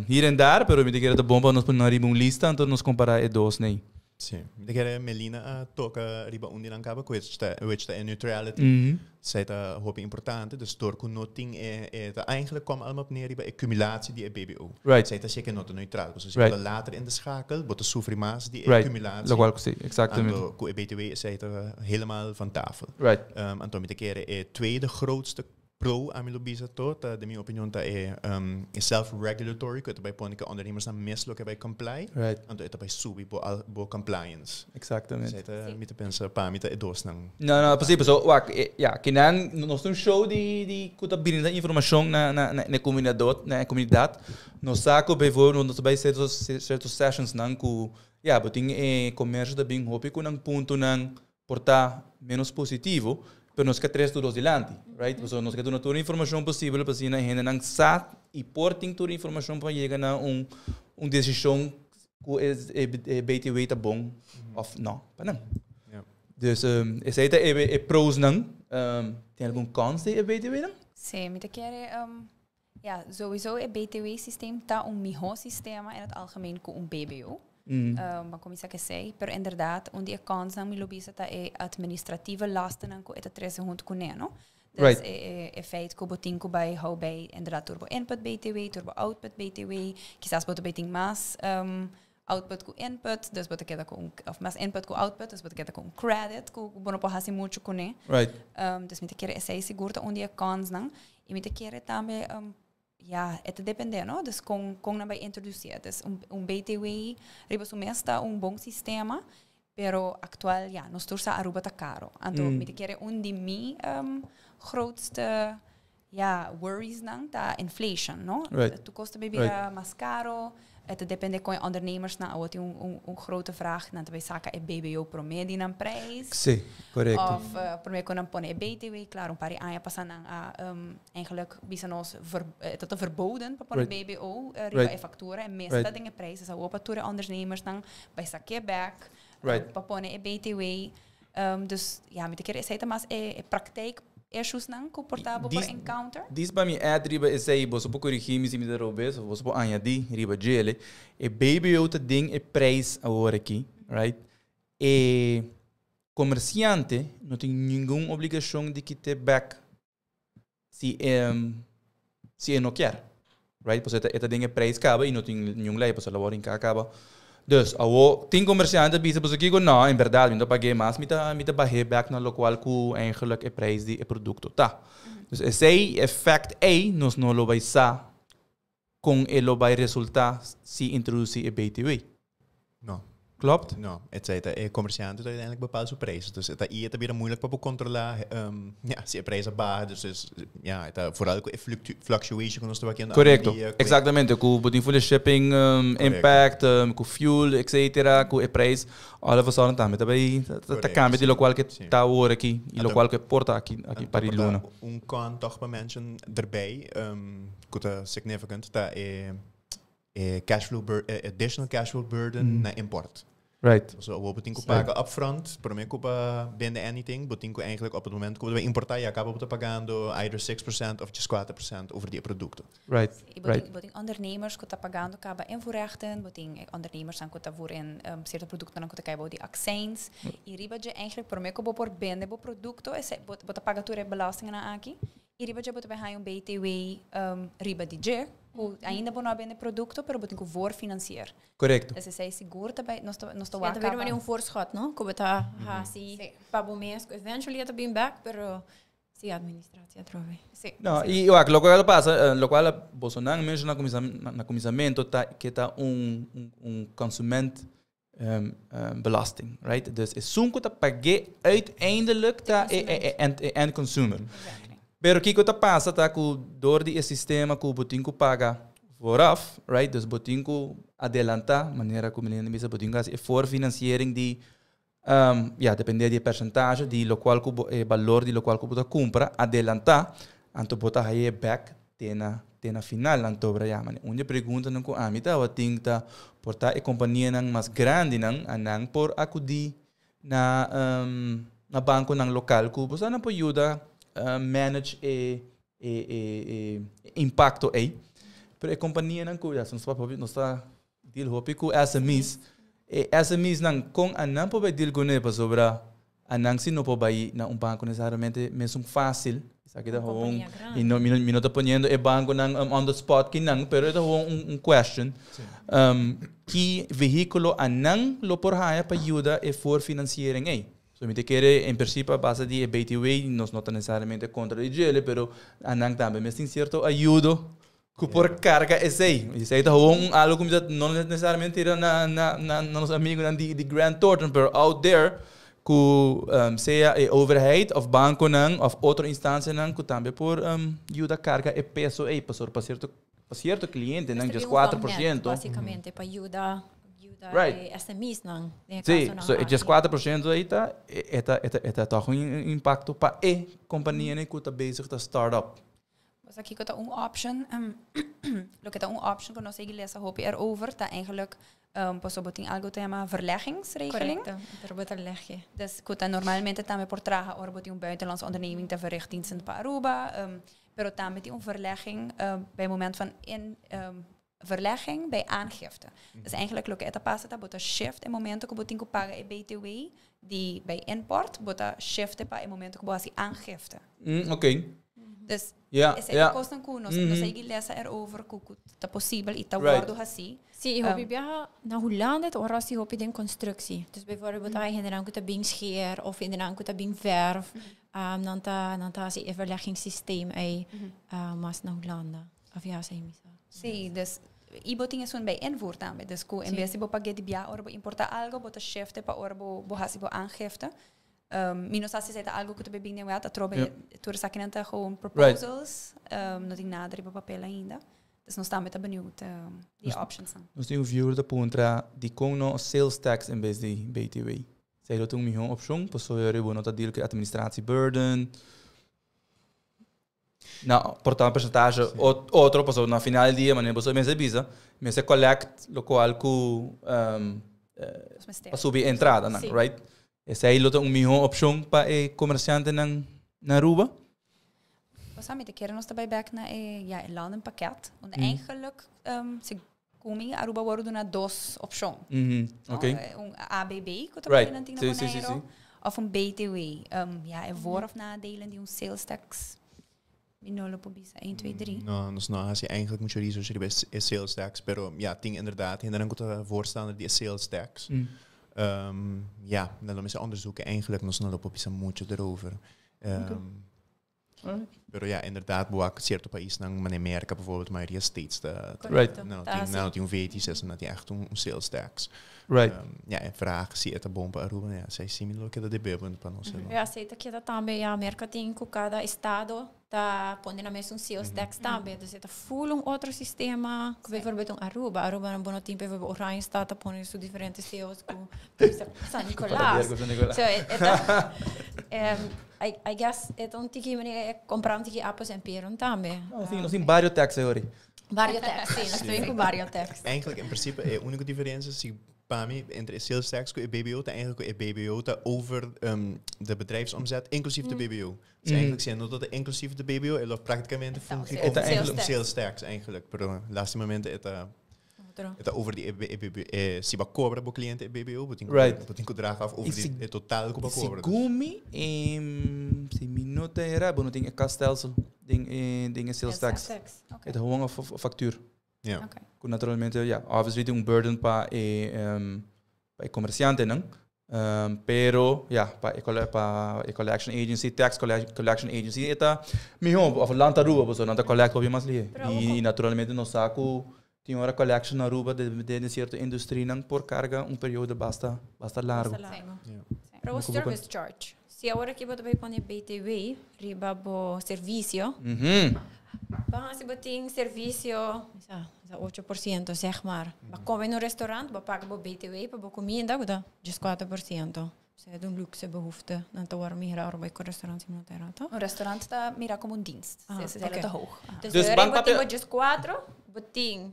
hier en daar, pero mi ta kere ta bon pa nos pone riba un lista, anto nos compara e dos nee. Si. Mi ta kere Melina a toca riba un di nan caba, which ta e neutrality. Esey ta hopi importante, dus door cu no tin e ta eigenlijk kwam allemaal op neer riba e cumulatie di e BBO. Esey ta zeker no ta neutraal. Dus als je later in de schakel, bo ta sufri mas di e cumulatie. Locual si, exactamente. Anto, cu e BTW esey ta helemaal van tafel. Anto mi ta kere e tweede grootste pro ami lo bisa to, ta, di mi opinion, ta e self-regulatory, cu ta bay pone cu ondernemers nan mes lo ke bay comply. Anto e ta bay subi bo compliance. Exactamente. Esey ta, mi ta pensa, pa mi ta e dos nan. No, precies. So, wak, ja, kinan, nos un show di cu ta brinda informacion na comunidad, na comunidad. Nos sa cu bijvoorbeeld, nos bay cierto sessions nan cu, ja, bo tin comercio ta bin hopi cu nan punto nan por ta menos positivo, pero nos ke trece tur dilanti, right? So, nos ke duna tur informacion posibel pa asina hende nan sa y por tin tur informacion pa yega na un decision cu e BTW ta bon of no, pa nan. Dus esey ta e pros nan. Tin algun cons di e BTW nan? Si, mi ta kere, ja, sowieso het BTW-systeem ta un miho sistema in het algemeen cu un BBO. Maar con esaki esey, pero inderdaad, un di e cons nan mi lo bisa ta e administratieve lasten cu e ta trece hunto cu ne, no? Dus e feit cu bo tin cu bay hou bij inderdaad tur bo input BTW, tur bo output BTW, kisas bo ta tin mas output cu input, dus bo ta keda cu un, of mas input cu output, dus bo ta keda cu un credit, cu bo no por haci mucho cu ne. Dus mi ta kere esey sigur ta un di e cons nan. Y mi ta kere tambe, ja, het ta depende, no? Dus con nan bay introduci. Dus un BTW, riba su mes ta un bon sistema, pero actual, ja, nos tur sa Aruba ta caro. Anto, mi ta kere un di mi grootste, ja, worries nan ta inflation, no? Tur cos ta bira mas caro. Het ta depende con ondernemers na wat un grote vraag nan ta saca e BBO prome di nan prijs. Si, correcto. Of prome cu nan pone e BTW, claro, un par di aña pasa nan a eigenlijk bisa nos tot verboden pa pone BBO riba e factura en meestal den e prijs is pa tur ondernemers nan bay saca back pa pone e BTW. Dus ja, mi ta kere esey mas e praktijk. Issues nan ku por ta bo por encounter. Dis pa mi add riba esei, boso por corigi mi si mi ta robes of boso por añadi riba djele. E BBO ta den e prijs awor aki, right? E comerciante no tin ningun obligacion di kite bek si e si e no kier, right? Pasobra e ta den e prijs caba y no tin ningun ley pasobra labor hinca caba. Dus awo tin comerciante bisa pasobra kico no, en berdad mi no ta pag'e mas, mi ta mi ta bah'e bek na locual cu eigenlijk e prijs di e producto ta. Dus esey effect ey nos no lo bay sa con e lo bay resulta si introduci e BTW. No. Klopt? No, esei ta e comerciante ta uiteindelijk bepaal su prijs. Dus e ta i e ta bira moeilijk pa bo controla ja, si e prijs a baha. Dus es, ja, e ta vooral cu e fluctuation cu nos ta wakiendo Correcto, awendia cu e exactamente. Cu bo tin for de shipping impact, cu fuel, etcetera, cu e prijs all of a sudden tambe ta bay ta Correcto, cambia di si. locual ke Si. ta awor aki y Anto locual ke por ta aki aki anto pa di por ta luna. un con toch pa mention erbij, cu ta significant, ta e e cash flow bur e additional cash flow burden na import. So awor bo tin ku paga upfront, prome ku bo bende anything, bo tin ku eigenlijk op het moment ku bo ta bai importa ya kaba bo ta pagando either 6% of djes 4% over di e produkto. I bo tin bo tin ondernemers ku ta pagando kaba invoerrechten, bo tin e ondernemersnan ku ta voer in sierto produktonan ku ta kai bou di accijns. I riba dje eigenlijk prome ku bo por bende bo produkto esei bo bo ta paga tur e belastingennan aki. I riba dje bo ta bai haña un BTW riba di dje, ku ainda bo no a bende produkto, pero bo tin ku voorfinancier. Dus esei sigur ta bai, nos ta, nos ta Ja, wak ta bira kaba. manera un voorschot, no? Ku bo ta hasi pa bo mes, ku eventually e ta bin bek, pero si administratie atrobe. No, i wak, lokual a pasa, lokual bosonan menshona na na kuminsamentu ta ke ta un un consument belasting, right? Dus esun ku ta pag'é uiteindelijk ta e e e e end consumer. Pero kiko ta pasa ta ku dor di e sistema ku bo tin ku paga vooraf, right? Dus bo tin ku adelantá, manera ku Melinda bisa, bo tin ku hasi e voorfinanciering di, ya, depende di e percentage di lokual ku bo, e balor di lokual ku bo ta kumpra, adelantá, anto bo ta haye bèk te na te na final. Anto bo ta yama. Un di e preguntanan ku ami tabatin ta, por ta e kompanianan mas grandinan a nan por akudí na na bankonan lokal ku bo sa nan por yuda manage e e e e impakto ei. Pero e kompanianan ku ya nos papia nos ta deal hopi ku SME's, e SME's nan kon anan por bai deal kuné pasobra anan si no por bai na un banko nesesariamente mesun fásil. Esaki ta Un gewoon kompania grandi. i no mi no mi no ta poniendo e bankonan on the spot kinan pero e ta gewoon un un question. Ki vehíkulo anan lo por haña pa yuda e voorfinanciering ei? So mi ta kere en principe a base di e BTW nos no ta necesariamente contra di djele pero anan tambe mes tin cierto ayudo cu por carga esey. Y esey ta gewoon un algo cu mi ta no necesariamente tira na na na nos amigonan di di Grant Thornton pero out there cu sea e overheid of banconan of otro instancianan cu tambe por yuda carga e peso ey pasobra pa cierto pa cierto clientenan Mester djes bin un cuatro vangnet, por ciento. Basicamente pa yuda yuda e SME's nan den e Sí, kasonan so e aki. 14% ei ta, e ta, e ta, e ta tòg un impakto pa e kompanianan ku ta bezig ta start up. Pues aki ku ta un option, loke ta un option ku nos sigui lesa hopi erover ta eigenlijk pasobra bo tin algo ta yama verleggingsregeling. Correcto, pero bo ta legge. Dus ku ta normalmente tambe por traha ora bo tin un buitenlandse onderneming ta verricht diensten pa Aruba, pero tambe tin un verlegging bij moment van in verlegging bij aangifte. Dus eigenlijk loke e ta pasa ta bo ta shift e momento ku bo tin ku paga e BTW di bij import, bo ta shift pa e momento ku bo hasi aangifte. Oké. Dus esei ta kosnan ku nos nos a yegi lesa erover ku ku ta posibel i ta wòrdu hasí. Sí, i hopi biaha na Hulanda ta ora hasi hopi den constructie. Dus bijvoorbeeld ai hendenan ku ta bin scheer of hendenan ku ta bin verf, nan ta nan ta hasi e verleggingssysteem ei mas na Hulanda. Of ja, esei mi sa. Sí, dus i bo tin esun bij invoer tambe. Dus ku en bes di bo pag'é di bia ora bo importá algo, bo ta shift'e pa ora bo bo hasi bo aangifte. Mi no sa si esei ta algo ku ta bibí den wet, atrobe tur esakinan ta gewoon proposals, no tin nada riba papel ainda. Dus nos tambe ta benieuwd di e optionsnan. Nos tin un viewer ta puntra dikon no sales tax en bes di BTW. Esei lo ta un mihó opshon pasobra bo no ta deal ku e administratie burden. Na por ta un percentage otro pasobra na final di dia manera boso mester bisa mester collect locual cu pa subi entradanan, right? Esei lo ta un miho opcion pa e comerciantenan na Aruba? Bo mi ta kere nos tambe back na e, ja, e landenpakket. Want eigenlijk, segun mi, Aruba a wordo duna dos opcion. No? Un ABB, cu tambe tin na Si, si, si, Bonaire, of un BTW. Ja, e voor- of nadelen di un sales tax. Mi no lo por bisa 1, 2, 3. No, nos no a haci eigenlijk mucho research riba e sales tax, pero ja, tin inderdaad, hende cu voorstander di sales tax. Ja, dan moet je onderzoeken eigenlijk, nos no lo por bisa mucho erover. Pero ja, inderdaad, bo cierto paisnan, manera Merca bijvoorbeeld, mayoria states, de, nou, tin, nou, tin un VAT, zes, dat die echt un sales tax. Ja, e vraag si e bon pa Aruba, ja, esey si mi lo keda debe pa nos. Ja, esey ta keda tambe, ja, Merca tin cu cada estado ta pone nan mesun sales tax tambe. Dus ta full un otro sistema, cu bijvoorbeeld un Aruba. Aruba no bon tin bijvoorbeeld Oranjestad ta pone su diferente sales cu San Nicolas. San Nicolas. So it, I guess e un tiki manera compra un tiki appels en peren tambe. No, si, nos tin varios tax awor. Varios tax, si, nos tin cu varios tax. Eigenlijk, in principe, de unieke diferentie is pa mi entre sales tax en BBO, ta eigenlijk e BBO ta over de bedrijfsomzet, inclusief de BBO. Dus eigenlijk zijn dat inclusief de BBO, en dat prakticamente fungie Het como eigenlijk een sales tax eigenlijk. Pero de laatste momenten het Otro. het over die EBB, si bo cobra bo cliente BBO, bo tin bo tin cu dragen af over Y die si- het totaal cu bo cobra. Dus. Segun mi, si mi no ta era, bo no tin e kasstelsel den sales tax. Tax. E ta gewoon een factuur. Cu naturalmente, ja, obviously un burden pa e pa e comerciante, no? Pero, ja, pa e collection agency, tax collection agency, ta miho, of Land Aruba, bo nan ta collect hopi mas lihe. Pero Y naturalmente nos sa cu tin ora collection na Aruba de cierto industria nan por carga un periodo basta basta largo. Basta largo. Pero o Como service charge. Si awor cu bo bay pone BTW, riba bo servicio, Bah, si bo tin servicio, ja, 8%, zeg maar. Maar kom in een restaurant, we pakken bo BTW, pa bo cuminda, bo ta 4%. Esey ta un luxe behoefte. Dan ta wordo mira ora bay cu restaurant no ta rato. Un restaurant ta mira como un dienst. Ah, Ah, oké. te hoog. Aha. Dus, Dus dus bank bo tin papia- bo 4, bo tin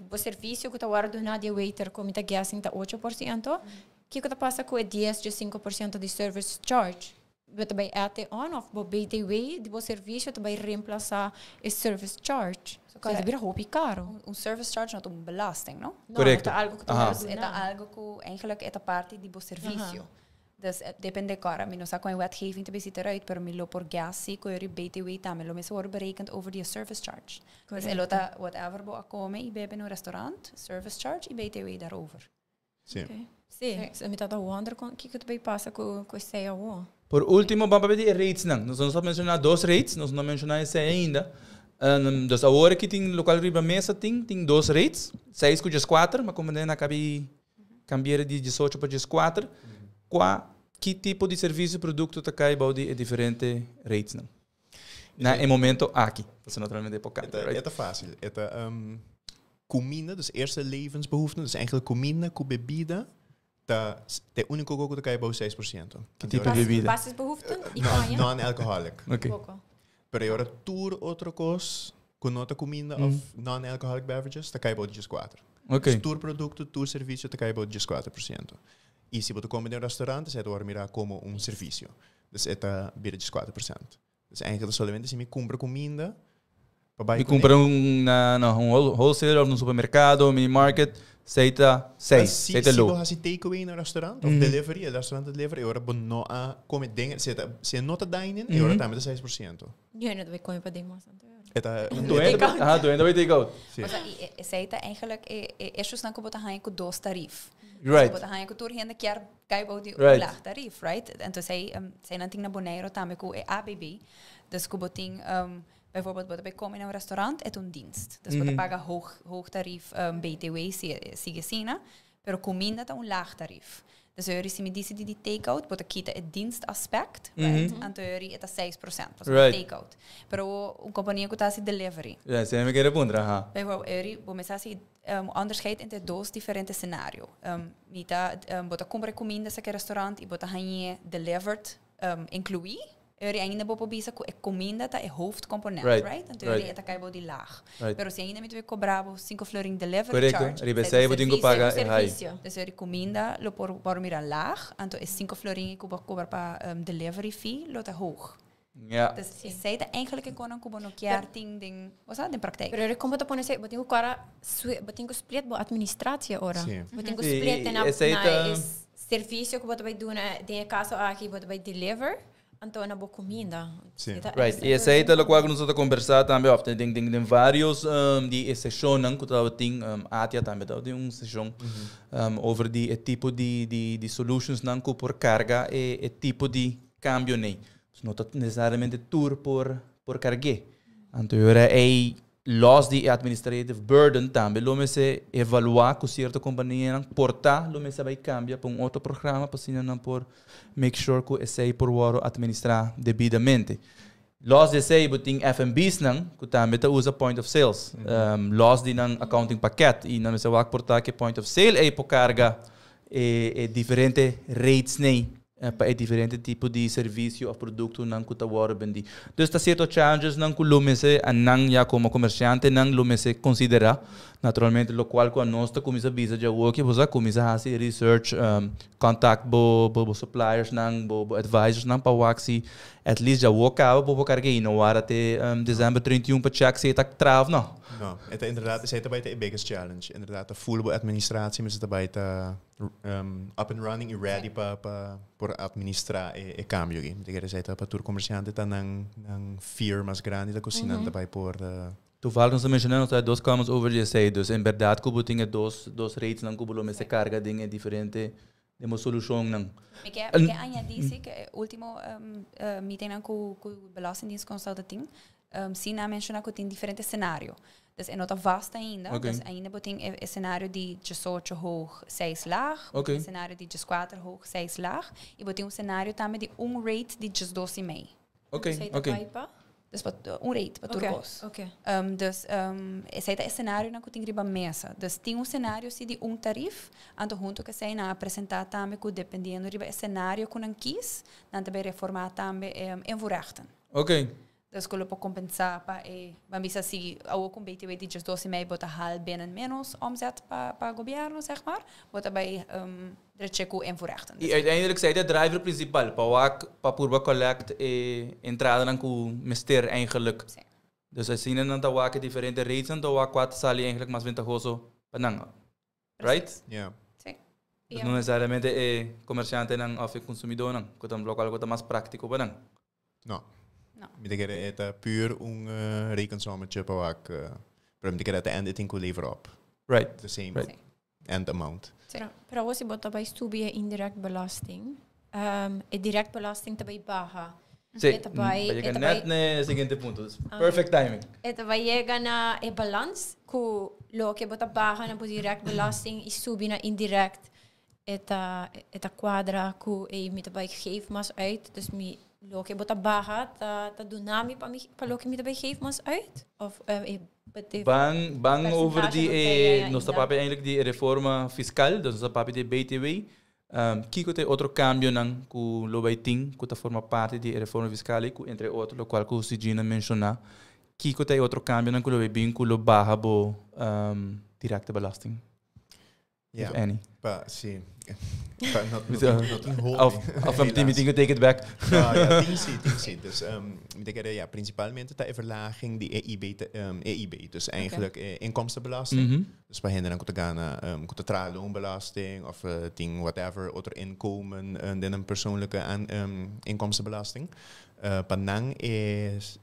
bo servicio cu ta wordo na di waiter como ta guessing ta 8%. Kico ta pasa cu e 10 di 5% di service charge? Bo ta bay add on of bo BTW di bo servicio ta bay reemplasa e service charge. So, correct. e bira hopi caro. Un service charge no ta un belasting, no? No, Correcto. ta algo cu ta Dus e ta algo cu eigenlijk e parte di bo servicio. Dus depende cara, mi no sa con wetgeving te bezit eruit, pero mi lo por gas si cu e BTW tambe lo mes wordt berekend over die service charge. Dus e lo ta whatever bo a come y bebe in un restaurant, service charge y BTW daarover. Si. Si, si mi ta wonder con kico ta bay pasa cu esey awo. Por ultimo, ban pa e rates nan. Nos no a menciona dos rates, nos no a menciona esey ainda. Dus awor cu tin local riba mesa tin dos rates, 6 cu 4, mas como nan a caba di cambia di 18 pa 4. Cua ki tipo di servicio y producto ta cay bou di diferente rates nan? Na e momento aki. Bo naturalmente por E ta, right? e ta facil. E ta cuminda, dus eerste levensbehoeften, dus eigenlijk cuminda cu bebida, ta e unico cu ta cay bou 6%. Ki tipo di bebida? Basisbehoeften? Non, non-alcoholic. Ok. Pero awor tur otro cos, cu no ta cuminda of non-alcoholic beverages, ta cay bou 4. Dus tur producto, tur servicio ta cay bou 4%. Y si bo come den un restaurant, e ta wordo mira como un servicio. Dus e ta bira 4%. Dus eigenlijk solamente si mi cumpra cuminda, pa Mi cumpra un na un wholesaler of un supermercado, mini market, esey ta 6, Si, esey ta si low. bo haci takeaway na restaurant of delivery, e restaurant delivery, ora bo no a come den, si si no ta dine-in, ora tambe ta 6%. Nee, dat weet ik pa den mas. E ta Tu entra, ah, tu entra bij take-out. Si. Osea, esey ta eigenlijk e issues nan cu bo ta haya cu dos tarief. Right. Bo ta haya cu tur hende kier cay bou di laag tarief, right? En toen esey esey nan tin na Bonaire tambe cu e ABB. Dus cu bo tin bijvoorbeeld bo ta bay come in een restaurant, e un dienst. Dus bo ta paga hoog tarief BTW, sigui asina, pero cuminda ta un laag tarief. Dus ora si mi dicidi di take-out, bo ta kita e dienstaspect, right? Anto e ta 6%, dus take-out. Pero un compania cu ta haci delivery. Ja, esey mi kier puntra, aha. Bijvoorbeeld, eri, bo mester haci onderscheid entre dos diferente scenario. Mi ta, bo ta cumpra cuminda serca restaurant y bo ta hañ'e delivered inclui. Eri ainda bo por bisa cu e cuminda ta e hoofdcomponent, right? Anto eri ta cay bou di laag. Pero si ainda mi ta cobra bo 5 florin delivery charge. Riba esey esey bo tin cu servicio, paga e high. Servicio. Dus eri cuminda lo por mira laag, anto e 5 florin cu bo cobra pa delivery fee lo ta hoog. Dus esey ta eigenlijk e cosnan cu bo no kier tin den, o sea, den praktijk. Pero con bo ta pone esey? Bo tin cu cora, bo tin cu split bo administratie ora. Bo tin cu split na, Esey na ta e servicio cu bo ta bay duna, den e caso aki bo ta bay deliver, anto na bo cuminda. E ta Right, extra y esey ta burden. locual cu nos ta conversa tambe, of den, den, den varios di e sesionnan cu tabatin, ATIA tambe tabatin un sesion over di e tipo di, di, di solutionsnan cu por carga e, e tipo di cambio nei. Dus no ta necesariamente tur por, por cargue. Anto ora ei los di e administrative burden tambe lo mester evalua cu cierto companianan por ta lo mester bay cambia pa un otro programa pa asina nan por make sure cu esey por wordo administra debidamente. Los di esey bo tin F and B's nan cu tambe ta usa point of sales. Los di nan accounting pakket y nan mester wak por ta cu point of sale ey por carga e, e diferente rates nei pa e diferente tipo di servicio of productonan cu ta wordo bendi. Dus ta cierto challenges nan cu lo mester nan ya como comerciantenan lo mester considera. Naturalmente, locual cu anos ta cuminsa bisa dje awor cu bo sa cuminsa haci research, contact bo, bo, bo suppliers nan, bo, bo advisors nan pa wak si at least dje awor caba bo por carga y no wara te december 31 pa check si ta traha of no. No, het inderdaad, esey ta e biggest challenge. Inderdaad, de full bo administratie mester ta ta up and running y ready pa pa por administra e, e cambio aki. Mi ta kere esey ta pa tur comerciante ta nan nan fear mas grandi ta cu si nan ta bay por Toevallig nos a menciona, nos tin dos comments over di esey. Dus en berdad cu bo tin e dos, dos rates nan cu bo lo mester carga den e diferente demo solucion nan. Mi ke añadi si, cu e ultimo meeting nan cu cu Belastingdienst consultating, si nan a menciona cu tin diferente scenario. Dus e no ta vast ainda. Dus ainda bo tin e scenario di 18 hoog, 6 laag. Bo tin scenario di 14 hoog, 6 laag. Y bo tin un scenario tambe di un rate di 12,5. Esey ta bay pa? Dus pa un rate, pa tur cos. Dus esey ta e scenario nan cu tin riba mesa. Dus tin un scenario si di un tarief, anto hunto cu esey nan a presenta tambe cu dependiendo riba e scenario cu nan kies, nan tambe reforma tambe invoerrechten. Dus cu lo por compensa pa e, ban bisa si awo cu BTW di 12,5 bo ta haal binnen menos omzet pa pa gobierno, zeg maar, bo ta bay drecha cu invoerrechten. Y uiteindelijk esey de driver principal pa wak pa purba collect e entrada nan cu mester eigenlijk. Dus asina nan ta wak diferente rates nan ta wak cua ta sali eigenlijk mas ventahoso pa nan. Right? Yeah. Si. Dus no necesariamente e comerciante nan of e consumidor nan, cu ta local cu ta mas practico pa nan. No. No. Mi ta kere ta puur un rekensommetje pa wak, pero mi ta kere at the end it tin cu lever op. The same end amount. Pero, pero si bo ta bay subi indirect belasting, e direct belasting ta bay baha. Si, E ta bay- pa yega e ta net bay- na siguiente punto. Dus perfect timing. E ta bay yega na e balans cu loke bo ta baha na direct belasting y subi na indirect. E ta cuadra cu e mi ta bay geef mas uit. Dus mi loke bo ta baha ta ta duna mi pa mi pa loke mi ta bay geef mas uit. Of e Ban, ban percentage over di no eh, ta nos ta ainda. papia eigenlijk di reforma fiscal, dus nos ta papia di BTW. Kiko te otro cambio nan cu lo bay tin, cu ta forma parte di reforma fiscal, cu entre otro, lo cual cu Gina menciona. Kiko te otro cambio nan cu lo bay bin, cu lo baha bo directe belasting, if any. Pa, si. Pa, not, not, not een hoop. Of een team meeting, take it back. Nou, ja, tin si, tin si. Dus mi ta kere, ja, principalmente ta e verlaging di EIB, EIB. Dus eigenlijk inkomstenbelasting. Dus pa hende cu ta gana, cu ta traha loonbelasting of tin whatever, otro inkomen den een persoonlijke inkomstenbelasting. Pa nan is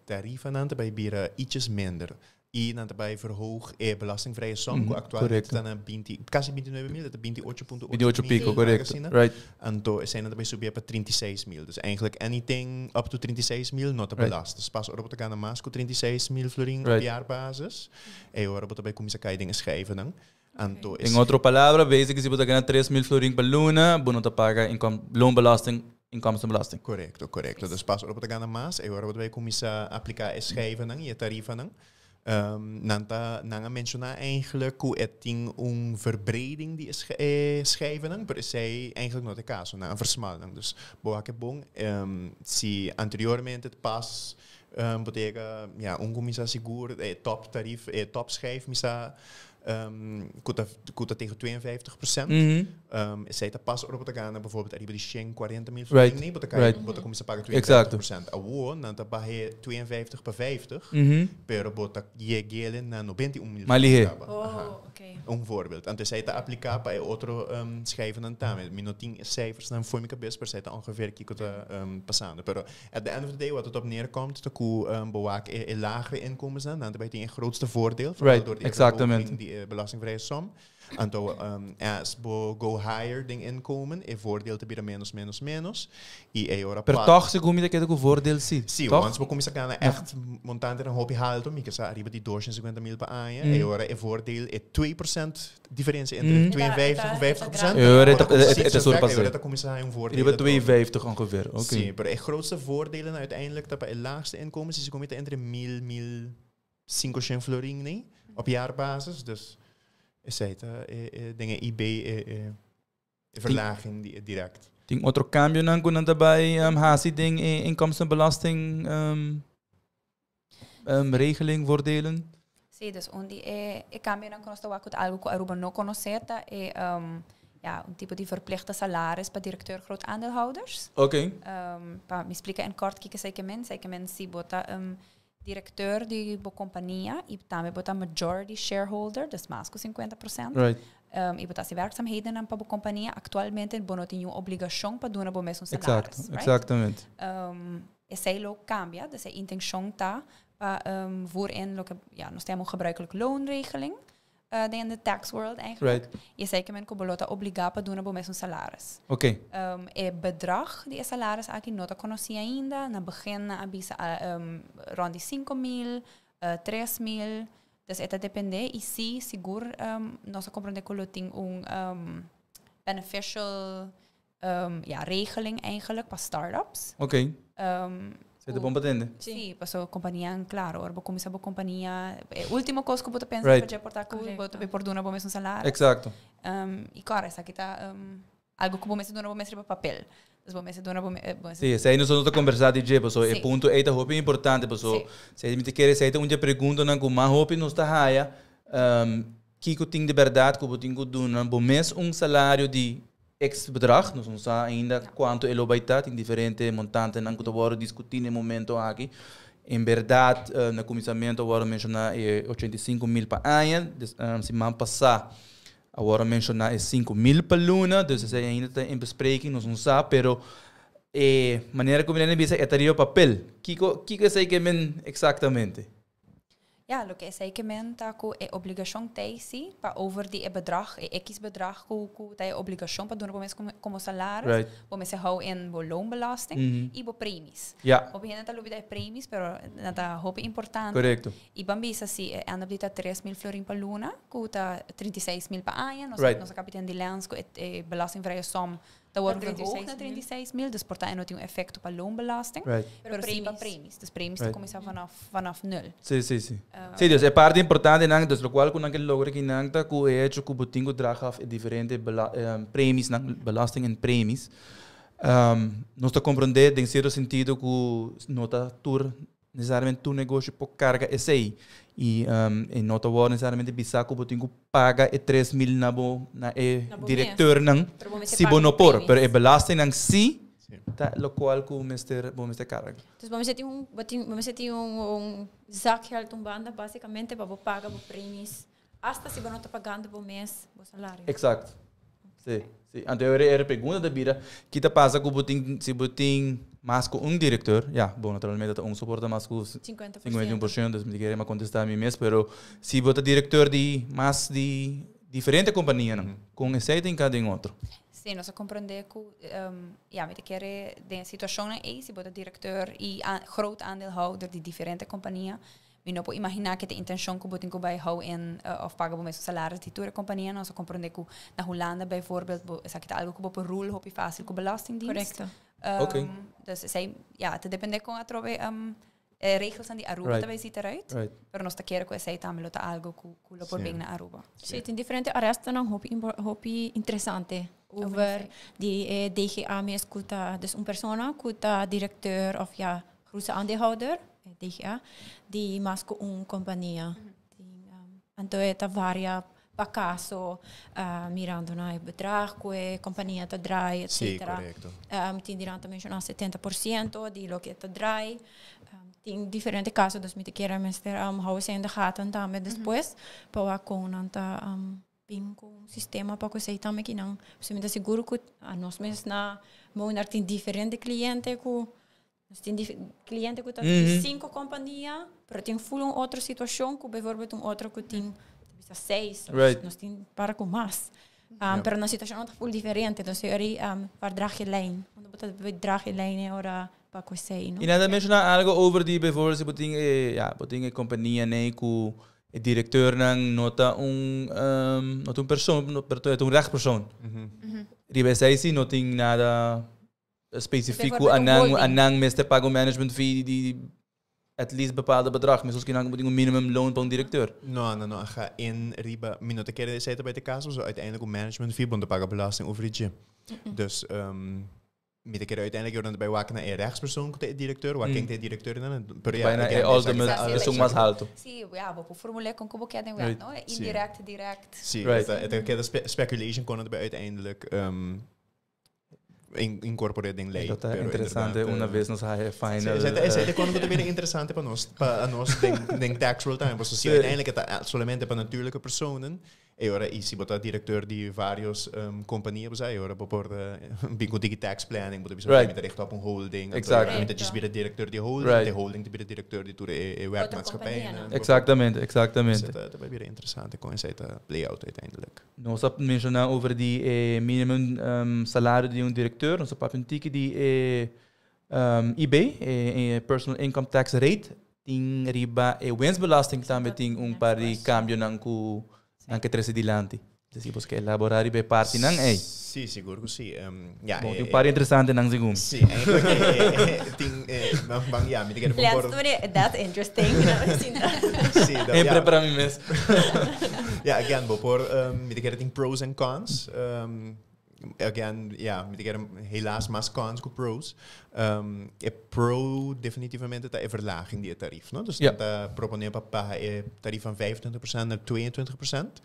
tarieven nan ta bay bira ietsjes minder. Y nan ta bay verhoog e belastingvrije som, cu actualmente ta na 20, casi 29 mil, dat is 28,8 28 mil. pico, correcto. Asina. Anto, esey nan ta bay subi pa 36 mil. Dus eigenlijk anything up to 36 mil no ta belast. Dus pas ora bo ta gana mas cu 36 mil florin op jaarbasis. E ora bo ta bay cuminsa cay den schijven dan. Anto In otro palabra, basic, si bo ta gana 3 mil florin pa luna, bo no ta paga loonbelasting, inkomstenbelasting. Correcto. Dus pas ora bo ta gana mas, e ora bo ta bay cuminsa aplica e schijven dan, e tarieven dan. Nan, ta, nan a menciona eigenlijk hoe het tin un verbreding di schijven dan, pero esey eigenlijk no ta e caso, nan, een versmalling. Dus bo ke bon, si anteriormente het pas betekent, ja, un cuminsa sigur, top tarief, top schijf, misa Ku ta tegen 52%. Esei ta pas ora bo ta gana bijvoorbeeld ariba di 140 mil florin, nee, bo ta bo ta kuminsá paga 52%. Awor, nan ta baha 52 pa 50, pero bo ta yega na 91 mil Mas lihé. Kaba. Oh, oké. Un voorbeeld. Anto esei ta apliká pa e otro schijven tambe. Mi no tin cijfernan for mi kabes, pero esei ta ongeveer kiko ta pasando. Pero at the end of the day, wat het op neerkomt, ta ku bo wak e lagere inkomens dan, dan tin e grootste voordeel, vooral door die verhoging die belastingvrije som. Anto, as bo go higher den inkomen, e voordeel ta bira menos, menos, menos. I e ora Pero toch, segun mi, ta ku voordeel si. Si, toch? Want bo kuminsá gana echt montante een hopi halto, mi sa ariba di 250 mil pa aña, e ora e voordeel e 2% diferentie entre 52 en 50%. E ora Ora het is e surpassé. Ora ta kuminsá un voordeel. Riba 52 ongeveer. Oké. Si, maar e grootste voordelen uiteindelijk dat bij het laagste inkomen is, komt entre 1000, 1500 florin, nee, op jaarbasis. Dus is het dingen IB verlaging die direct. Tin otro kambionan ku nan ta bai hasi den inkomstenbelasting regeling voordelen? Si, dus un di e kambionan ku nos ta wak algo ku Aruba no konosé ta e ja, un tipo di verplichte salaris pa directeur groot aandeelhouders. Pa mi splika in kort kiko esei ke men, esei ke men si bo ta direktor di bo kompania i tambe bo ta majority shareholder, dus mas ku 50%. I bo ta hasi werkzaamheden pa bo kompania, aktualmente bo no tin un obligashon pa duna bo mes un salaris, right? Exactamente. Esei lo kambia, dus e intenshon ta pa voer in loke, ja, nos tin un gebruikelijk loonregeling in de tax world eigenlijk. I esei ke men ku bo lo ta obligá pa duna bo mes un salaris. E bedrag di salaris aki no ta konosí ainda. Na begin a bisa rond di 5 mil, 3 mil. Dus e ta dependé. I si, sigur, nos a komprondé ku tin un beneficial ja, regeling eigenlijk pa startups. Esei ta bon pa tende. Si, paso kompania, klaro, ora bo kuminsá bo kompania, e último kos ku bo ta pensa pa por ta ku bo ta por duna bo mes un salaris. I klaro, esaki ta algo ku bo mester duna bo mes riba papel. Dus bo mester duna bo Si, esei nos a kombersá di dje, paso e punto ei ta hopi importante, paso si mi ke esei ta un preguntanan ku mas hopi nos ta haya, kiko tin di berdat ku bo tin ku duna bo mes un salario di X bedrag, nos no sa ainda kuantu e lo bai ta, tin diferente montantenan ku ta wòrdu diskutí na e momento aki. En berdat, na kuminsamentu a wòrdu menshoná 85 mil pa aña, siman pasá a wòrdu menshoná e 5 mil pa luna, dus esei ainda ta in bespreking, nos no sa, pero manera ku mi bisa, e ta riba papel. Kiko esei ke men eksaktamente? Ja, loke esei ke men ta ku e obligashon t'ei si pa over di e bedrag, e X bedrag ku ta e obligashon pa duna bo mes komo salaris, bo mester hou in bo loonbelasting i bo premies. Hopi hende ta lubidá e premies, pero nan ta hopi importante. I ban bisa si end up di ta 3 mil florin pa luna, ku ta 36 mil pa aña, nos nos kapitein di lens ku e belastingvrije som ta wordt verhoogd naar 36 mil, dus por ta no tin un efekto pa loonbelasting. Pero si pa premies. Dus premies ta kuminsá vanaf nul. Si. Si, dus e parti importante nan, dus lokual ku nan ke logra ku nan ta ku e hecho ku bo tin ku draag af diferente premies nan, belasting en premies. Nos ta komprondé den sierto sentido ku no ta tur nesesariamente tur negoshi por karga esei i no ta wòrdu nesesariamente bisa ku bo tin ku paga e 3 mil na bo na e Na bo direktor nan Pero bo mester si bo paga no por, premies. Pero e belasting nan si ta lokual ku mester bo mester karga. Dus bo mester tin un zakgeld un banda, basicamente, pa bo paga bo premies. Hasta si bo no ta pagando bo mes bo salario. Exacto. Si. Anto e pregunta ta bira, kiko ta pasa ku bo tin, si bo tin mas ku un direktor, ja, bon, naturalmente un so por ta mas ku 50%. 51%, dus mi ke kontestá mi mes, pero si bo ta direktor di mas di diferente kompania, no, ku esei tin kada un otro. Si, nos a komprondé ku, ja, mi ke den situashon ei, si bo ta direktor i groot aandeelhouder di diferente kompania, mi no por imaginá ku e intenshon ku bo tin ku bai hou in òf paga bo mes salaris di tur kompania. Nos a komprondé ku na Hulanda bijvoorbeeld, bo, esaki ta algo ku bo por rule hopi fásil ku belastingdienst. Dus esei, ja, ta dependé kon atrobe regels di Aruba tambe ziet eruit. Pero nos ta kere ku esei tambe lo ta algo ku lo por bin na Aruba. Si, tin diferente arrestonan hopi, hopi interesante over di DGA mes ku ta, dus un persona ku ta directeur of ja, grootste aandeelhouder, DGA, di mas ku un kompania. Di, Anto e ta varia pa caso, mirando na e bedrag cu e compania ta draai, etcetera. Tin di nan ta menciona 70% di loke ta draai. Tin diferente caso, dus mi ta kere mester hou esey in de gaten tambe despues, pa wak con nan ta bin cu un sistema pa cu esey tambe kinan. Pasobra mi ta sigur cu anos mes na Monarch tin diferente cliente cu nos tin cliente cu ta di cinco compania, pero tin full un otro situacion cu bijvoorbeeld un otro cu tin bisa seis. Nos tin para cu mas. Pero nos situacion ta full diferente. Dus ori waar draag je lijn? Unda bo ta draag je lijn e ora pa cu esey, no? Y nan ta menciona algo over di bijvoorbeeld si bo tin e, ja, bo tin e compania nee cu e directeurnan no ta un, no ta un persoon, no, pero ta un rechtspersoon. Riba esey si no tin nada specifiek cu Bijvoorbeeld een anan, holding. Anan mester paga un management fee di at least bepaalde bedrag. Mescos cu nan tin un minimum loon pa un directeur. No, no, no. Ga in riba. Mi no ta kere esey ta bij de caso, so uiteindelijk un management fee bon te paga belasting over die. Dus mi ta kere uiteindelijk yo dan bij wak na e rechtspersoon ku e directeur, wak ken e directeur dan. Pero ja, Bijna again, e ultimate exactly. is ook mas alto. Si, ja, bo por formul'é con como kier den wet, no? Indirect, direct. Si, het keda speculation kon het bij uiteindelijk incorporeer den ley. Dat ta Pero interesante inderdaad, una vez nos haya final. Si, esey ta kon ku ta bira interesante pa nos, pa nos den tax world tambe. Pasobra si uiteindelijk ta solamente pa natuurlijke personen, e ora, y si bo ta directeur di varios compania, pues, e ora bo por bin cu tiki tax planning, bo ta bisa mi ta richt op un holding, anto mi ta djis bira directeur di holding, de holding ta bira directeur di tur e Otro werkmaatschappij. compania, no? Exactamente, exactamente. Dus het ta bira interesante con esey ta play out uiteindelijk. Nos a menciona over di minimum salario di un directeur. Nos a papia un tiki di IB, Personal Income Tax Rate. Tin riba e winstbelasting tambe tin un par di cambionan cu nan ke trece dilanti. Dus si bo ke elabora riba e partinan ey. Si, sigur cu si. Ja, Bon, tin un par interesantenan segun. Si, eigenlijk tin, ban, ja, mi ta kere Lens, that's interesting. Si, dat, En ja. prepara mi mes. Ja, again, bo por, mi ta kere tin pros en cons. Again, ja, mi ta kere helaas mas cons ku pros. E pro definitivamente ta e verlaging di e tarief, no? Dus ta propone pa baha e tarief van 25% naar 22%.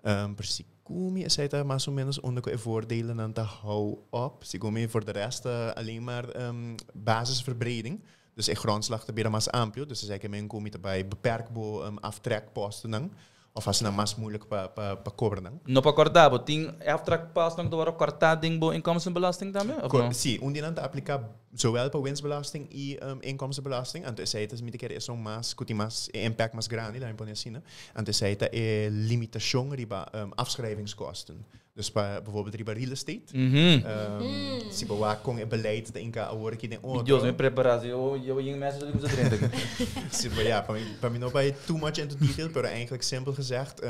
Pero segun mi esey ta mas o menos unda ku e voordelen ta hou op. Segun mi voor de rest alleen maar basisverbreding. Dus e grondslag ta bira mas amplio. Dus esey men ku mi ta bij beperk bo aftrekposten dan. Of als het mas moeilijk pa cobra dan. No pa corta, bo tin aftrekposten ku ta corta den bo inkomstenbelasting tambe? Of no? Si, un dia nan ta aplica zowel pa winstbelasting y inkomstenbelasting. Anto esey ta mi ta kere esun mas ku tin mas impact mas grandi, laat me pone asina. Anto esey ta e limitacion riba afschrijvingskosten. Dus pa bijvoorbeeld riba real estate. Si bo wak con e beleid ta inca awor aki den otro. Dios, mi preparatie. Yo yung message dat ik moet drinken. Si, maar ja, pa mi no bij too much into detail, pero eigenlijk simpel gezegd,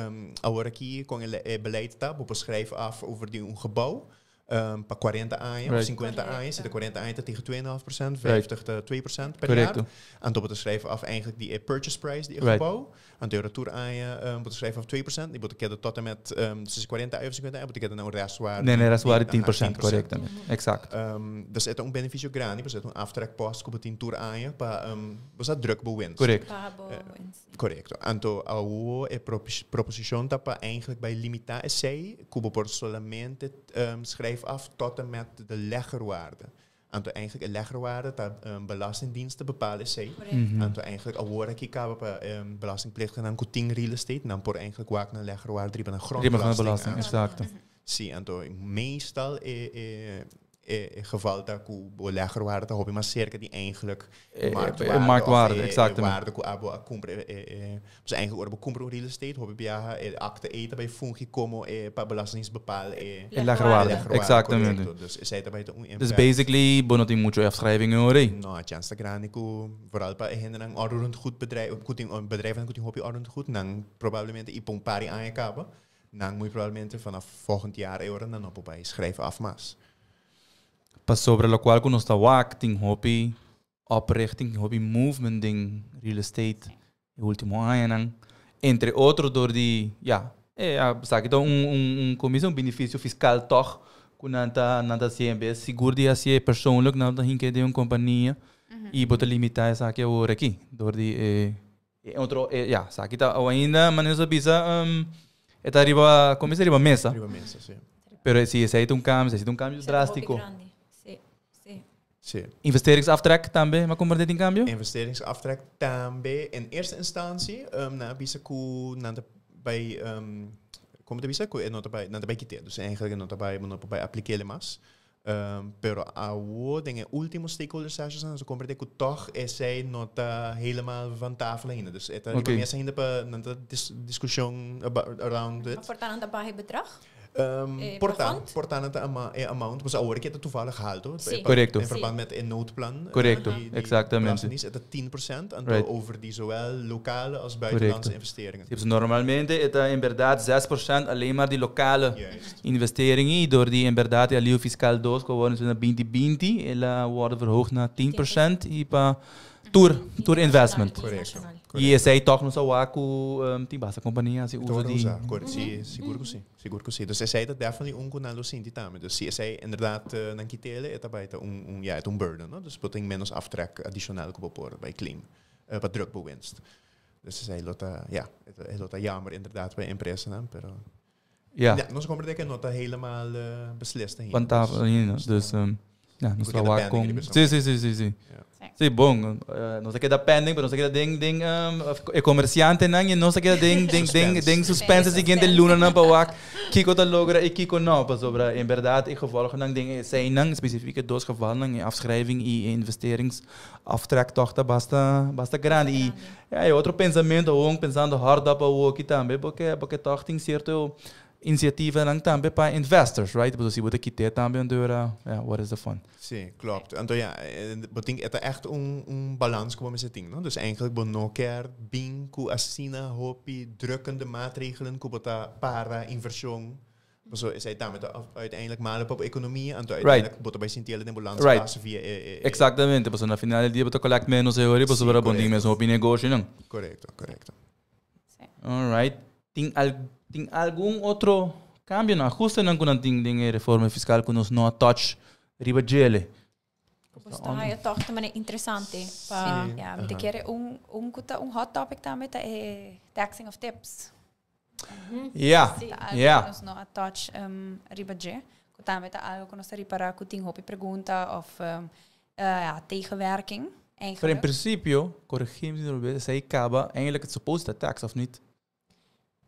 awor aki con e beleid ta, bo por schrijf af over die un gebouw, pa 40 aña of 50 aña, si de 40 aña ta tegen 2,5%, 50 ta 2% per jaar. Anto bo ta schrijf af eigenlijk die purchase price di gebouw. Anto retour aña, bo ta schrijf af 2%, die bo keda tot en met, dus 40 aña of 50 aña, bo keda nou restwaarde. Nee, restwaarde 10%, 10%. Correctamente. Exact. Dus het is un beneficio grandi, dus het is un aftrekpost ku bo tin tur aña pa bo sa druk bo winst. Pa bo winst. Correcto. Anto awo e proposicion ta pa eigenlijk bij limita esey ku bo por solamente schrijf af tot en met de leggerwaarde. Anto eigenlijk e leggerwaarde ta belastingdiensten bepalen esey. Anto eigenlijk awor aki kaba pa belastingplichtigen ku tin real estate, nan por eigenlijk wak na leggerwaarde riba na Riba van de grondbelasting. belasting, Aan. exacto. Si, anto meestal e geval ta ku bo leggerwaarde ta hopi mas cerca di eigenlijk marktwaarde marktwaarde, of e waarde ku abo a cumpra dus eigenlijk ora bo cumpra un real estate, hopi biaha e akte e ta bij fungi como pa belastingdienst bepaal E leggerwaarde, leggerwaarde, exactamente. Correcto. Dus esey ta bij un impact. Dus basically, bo no tin mucho afschrijvingen hoor. No, chance ta grandi ku vooral pa hendenan onroerend goed bedrijf, ku tin un bedrijf ku tin hopi onroerend goed, nan probablemente i pon pari aña kaba, nan muy probablemente vanaf volgend jaar euro nan op bij schrijf af mas. Pa sobre lo cual ku nos ta wak, tin hopi oprichting, hopi movement den real estate e ultimo añanan. Entre otro door di, ja, sa un, un commissie, un beneficio fiscal toch, ku nan ta siempre sigur di asina persoonlijk nan ta hinke den un compania y bo ta limita esaki awor aki, door di E otro, e, ja, esaki ta ainda, manera nos a bisa, e ta riba, kon bisa riba mesa. Riba mesa, si. Pero si esei ta un cambio, esei ta un cambio Esei ta hopi drástico. grandi. Si, si. Si. Investeringsaftrek tambe, m'a comprende tin cambio? Investeringsaftrek tambe, in eerste instantie, nan a bisa cu nan ta bay, como ta bisa? Cu e no ta bay, nan ta bay kite. Dus eigenlijk e no ta bay, bo no por bay aplikele mas. Pero awo den e ultimo stakeholder sessions nan a comprende cu toch esey no ta helemaal van tafel ainda. Dus e ta riba mesa ainda pa nan ta discusion around it. Maar por ta nan ta baha e bedrag? E Por ta, plafond? por ta nan ta e amount, pasobra awor ke ta toevallig halto, Correcto. in verband met e noodplan, di Belastingdienst, e ta 10%, anto over di zowel lokale als buitenlandse investeringen. Sí, pasobra normalmente e ta en berdad 6% alleen maar di lokale investering y door di en berdad e alivio fiscal 2 cu a worde na 2020 el a worde verhoogd na 10% y pa tur tur investment. Y esey toch nos a wak cu tin basta compania haci uso di. Correcto, sí, sigur cu sí, sigur cu sí. Dus esey ta definitely un cu nan lo sinti tambe. Dus si esey inderdaad nan kitele e ta bay ta un, un, ja, e ta un burden, no? Dus bo tin menos aftrek adicional cu bo por bay claim pa druk bo winst. Dus esei lo ta, ja, e lo ta jammer inderdaad pa e empresanan, pero ja, nos comprende que no ta helemaal beslist ainda. Van tafel ainda, dus ja, nos ta wak con. Sí, sí, sí, sí, sí. Sí, bon, nos a keda pending, pero nos a keda den, den e comerciantenan y nos a keda den, den, den, den suspense siguiente lunanan pa wak kiko ta logra y kiko no, pasobra en berdad e gevolgennan den eseinan, specifieke dos gevalnan, e afschrijving y e investerings aftrek toch ta basta, basta grandi. Y ja, e otro pensamiento awon, pensando hardop awoki tambe, porque, porque toch tin cierto iniciativanan tambe pa investors, right? Pasobra si bo ta kite tambe un deur, ja, what is the fun? Sí, klopt. Anto ja, bo tin, e ta echt un, un balans ku bo mester tin, no? Dus eigenlijk bo no kier bin ku asina hopi drukkende maatregelen ku bo ta para inversion. Paso esei tambe ta uiteindelijk malo pa bo economia, anto uiteindelijk bo ta bai sinti el den bo landskas via e, e, e Exactamente, pasobra na final del dia bo ta collect menos e hori, pasobra bo tin mes hopi negoshonan. Correcto, correcto. All right. Tin al, tin algun otro cambionan, ajustenan cu nan tin den e reforma fiscal cu nos no a touch riba djele? Pues ta haya toch ta manera interesante pa. Sí, ja, mi ta kere un, un cu ta un hot topic tambe ta e taxing of tips. Ja, Ta algo cu nos no a touch riba dje. Cu tambe ta algo cu nos ta ripara cu tin hopi pregunta of ja, tegenwerking Pero in eigenlijk. principio, corregí mi si no lo esey caba, eigenlijk het supposed ta tax of niet?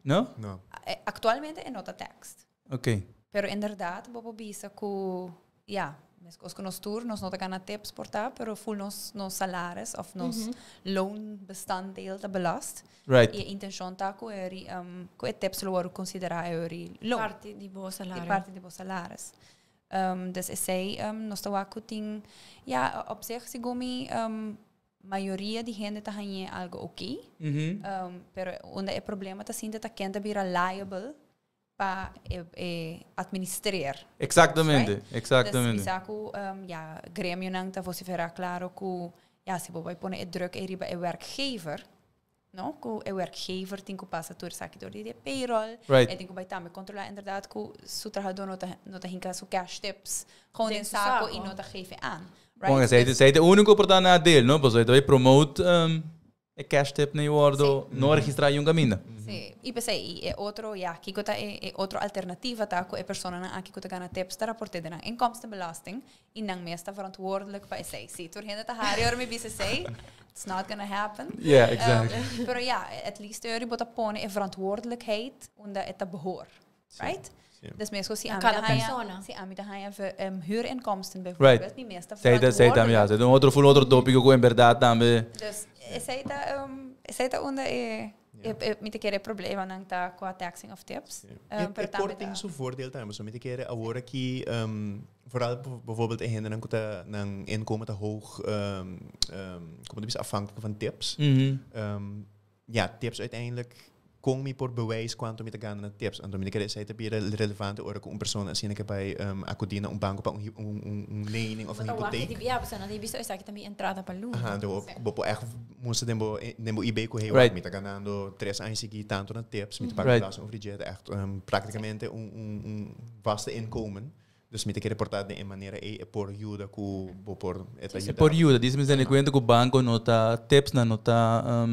No? No. Actualmente e no ta taxed. Oké. Pero inderdaad, bo por bisa cu, ja, mescos cu nos tur, nos no ta gana tips por ta, pero full nos, nos salaris of nos loonbestanddeel ta belast. Y e intencion ta cu e ri, cu e tips lo worde considera e ri loon. Parti di bo salario. Di parti di bo salaris. Dus esey, nos ta wak cu tin, ja, op zich segun mi, mayoria di hende ta hañ'é algo oké. Pero unda e problema ta sinta ta ken ta bira liable pa e administreer. Exactamente, Right? exactamente. Dus mi sa cu ja, gremionan ta vocifera claro cu ja, si bo bay pone e druk ey riba e werkgever, no? Cu e werkgever tin cu pasa tur esaki door di e payroll. E tin cu bay tambe controla inderdaad cu su trahador no ta hinca su cash tips gewoon Den den su saco saco. y no ta geef aan. Bon, Right? esey Dus esey ta e unico por ta nadeel, no? Pasobra e ta bay promote e cash tip na e wordo no registra yun caminda. Sí, y p'esey, y e otro, ya, kico ta e, e otro alternativa ta cu e personanan aki cu ta gana tips ta raporte den nan inkomstenbelasting y nan mes ta verantwoordelijk pa esey. Sí, tur hende ta hari ora mi bisa esey, it's not gonna happen. Yeah, exactly. Pero ja, at least ori bo ta pone e verantwoordelijkheid unda e ta behoor, right? Dus meestal si Na ami cada ta haya, persona. si ami ta haya huurinkomsten bijvoorbeeld, mi mes ta Zij ta, zij ta, ja, verantwoordelijk. zij ta un otro, full otro tópico cu en berdad tambe. Dus esey ta, esey ta unda e, e, e, mi ta kere problemanan ta qua taxing of tips. Pero E tambe por tin ta su voordeel tambe, so mi ta kere awor aki, vooral bijvoorbeeld e hendenan cu ta nan inkomen ta hoog, como ta bisa, afhankelijk van tips. Ja, tips uiteindelijk kon mi por bewijs cuanto mi ta gana na tips. Anto mi ta kere esei ta bira relevante ora cu un persona asina ke bai acudi na un banco pa un lening of un Bo ta wak hypotheek. di bia, pasobra nan ta bisa esaki ta mi entrada pa luna. Aha, anto bo por echt mustra den bo IB cu hey, wak, mi ta ganando 3 aña sigui tanto na tips, mi ta paga belasting over di dje, ta echt practicamente un vaste inkomen. Dus mi ta kere por ta den e manera ei e por yuda cu bo por e ta E yuda. por yuda, dice mi tene cuenta cu banco no ta tips nan no ta.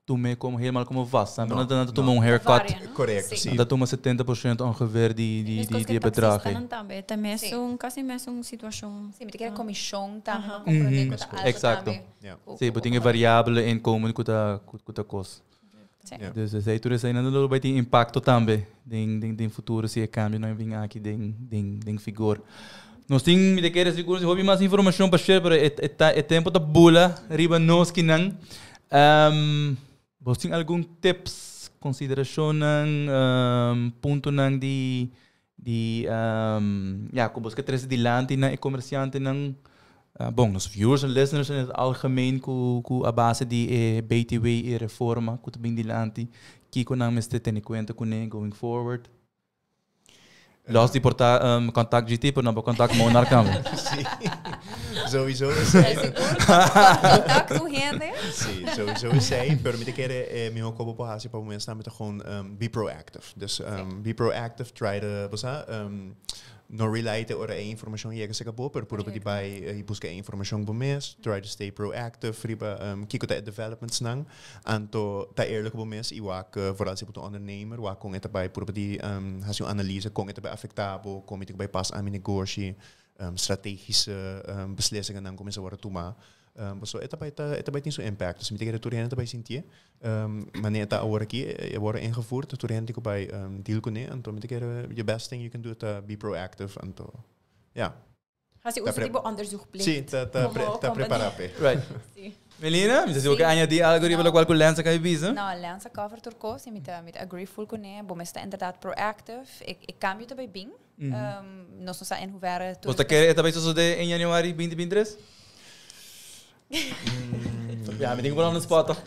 Tuma como helemaal como vast. No, No, no, tuma no. un haircut. Varia, no? Correcto, Si. si. Anto tuma 70% ongeveer di bedrag. Tambe, tambe Si. kasi mesun situacion. Si, mi ta kere comision tambe, pa comprende cu ta algo tambe. Si, bo tin variabele inkomen cu ta cos. Dus esey tur esey nan lo bay tin impacto tambe den futuro si e cambio nan bin aki den vigor. Nos tin, mi ta kere sigur hopi mas informacion pa share, pero e tempo ta bula riba nos kinan. Bo tin algun tips, consideracion, punto nan di, ja, cu bo kier trece dilanti na e comerciante nan, bon, nos viewers en listeners in het algemeen cu a base di BTW e reforma cu ta bin dilanti, kico nan mester tene cuenta cu going forward? Los di por ta contact GT, pero no pa contact Monarch tambe. Si. Sowieso esey. Contact cu hende. Si, sowieso esey. Pero mi ta kere miho cu bo hasi pa momento ta gewoon be proactive. Dus be proactive, try to, bo sa, no rely te ora e informacion yega serca bo, pero purba di bay busca e informacion bo mes, try to stay proactive, riba kiko ta e developments nan, anto ta eerlijk bo mes, y wak, vooral si bo ta ondernemer, wak con e ta bay, purba di hasi un analyse con e ta bay afecta bo, con e ta bay pas aan mi negoshi, strategische beslissingen nan cuminsa worden tuma. So e ta bay tin su impact. Dus mi ta kere tur hende ta bay sinti. Manera ta awor aki e worden ingevoerd, tur hende cu bay deal cu ne. Anto mi ta kere the best thing you can do ta be proactive. Anto ja. Hasi uso tipo onderzoekplicht. Si, ta prepara pe. Right. Melina, mi ta añadi algo riba No. locual cu Lance a caba di bisa? No, Lance a cover tur cos, mi ta agree full cu ne. Bo mester ta inderdaad proactive. E cambio ta bay bin. Nos no sa in hoeverre. Bo ta kere e ta bay sucede in januari 2023? Ja, mi tin cu pone on the spot, toch?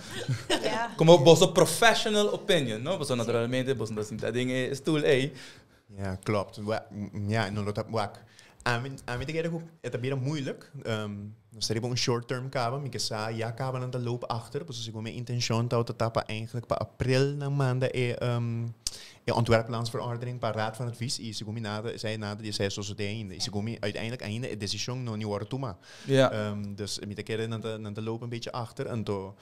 Ja. Como boso professional opinion, no? Boso naturalmente, boso no sinta den e stoel, ey. Ja, klopt. Ja, no lo ta wak. Ami ta kere het bira moeilijk. Dan stel je een short term caba, mi ke sa ja caba nan ta loop achter. Dus ik mijn intention ta ta pa eigenlijk pa april nan manda e ontwerplandsverordening pa Raad van Advies. Y segun mi nada, zei nada, die zei zoals het einde. Y segun mi uiteindelijk ainda e decision no niet worden tuma. Dus mi ta kere nan ta lopen een beetje achter. Anto,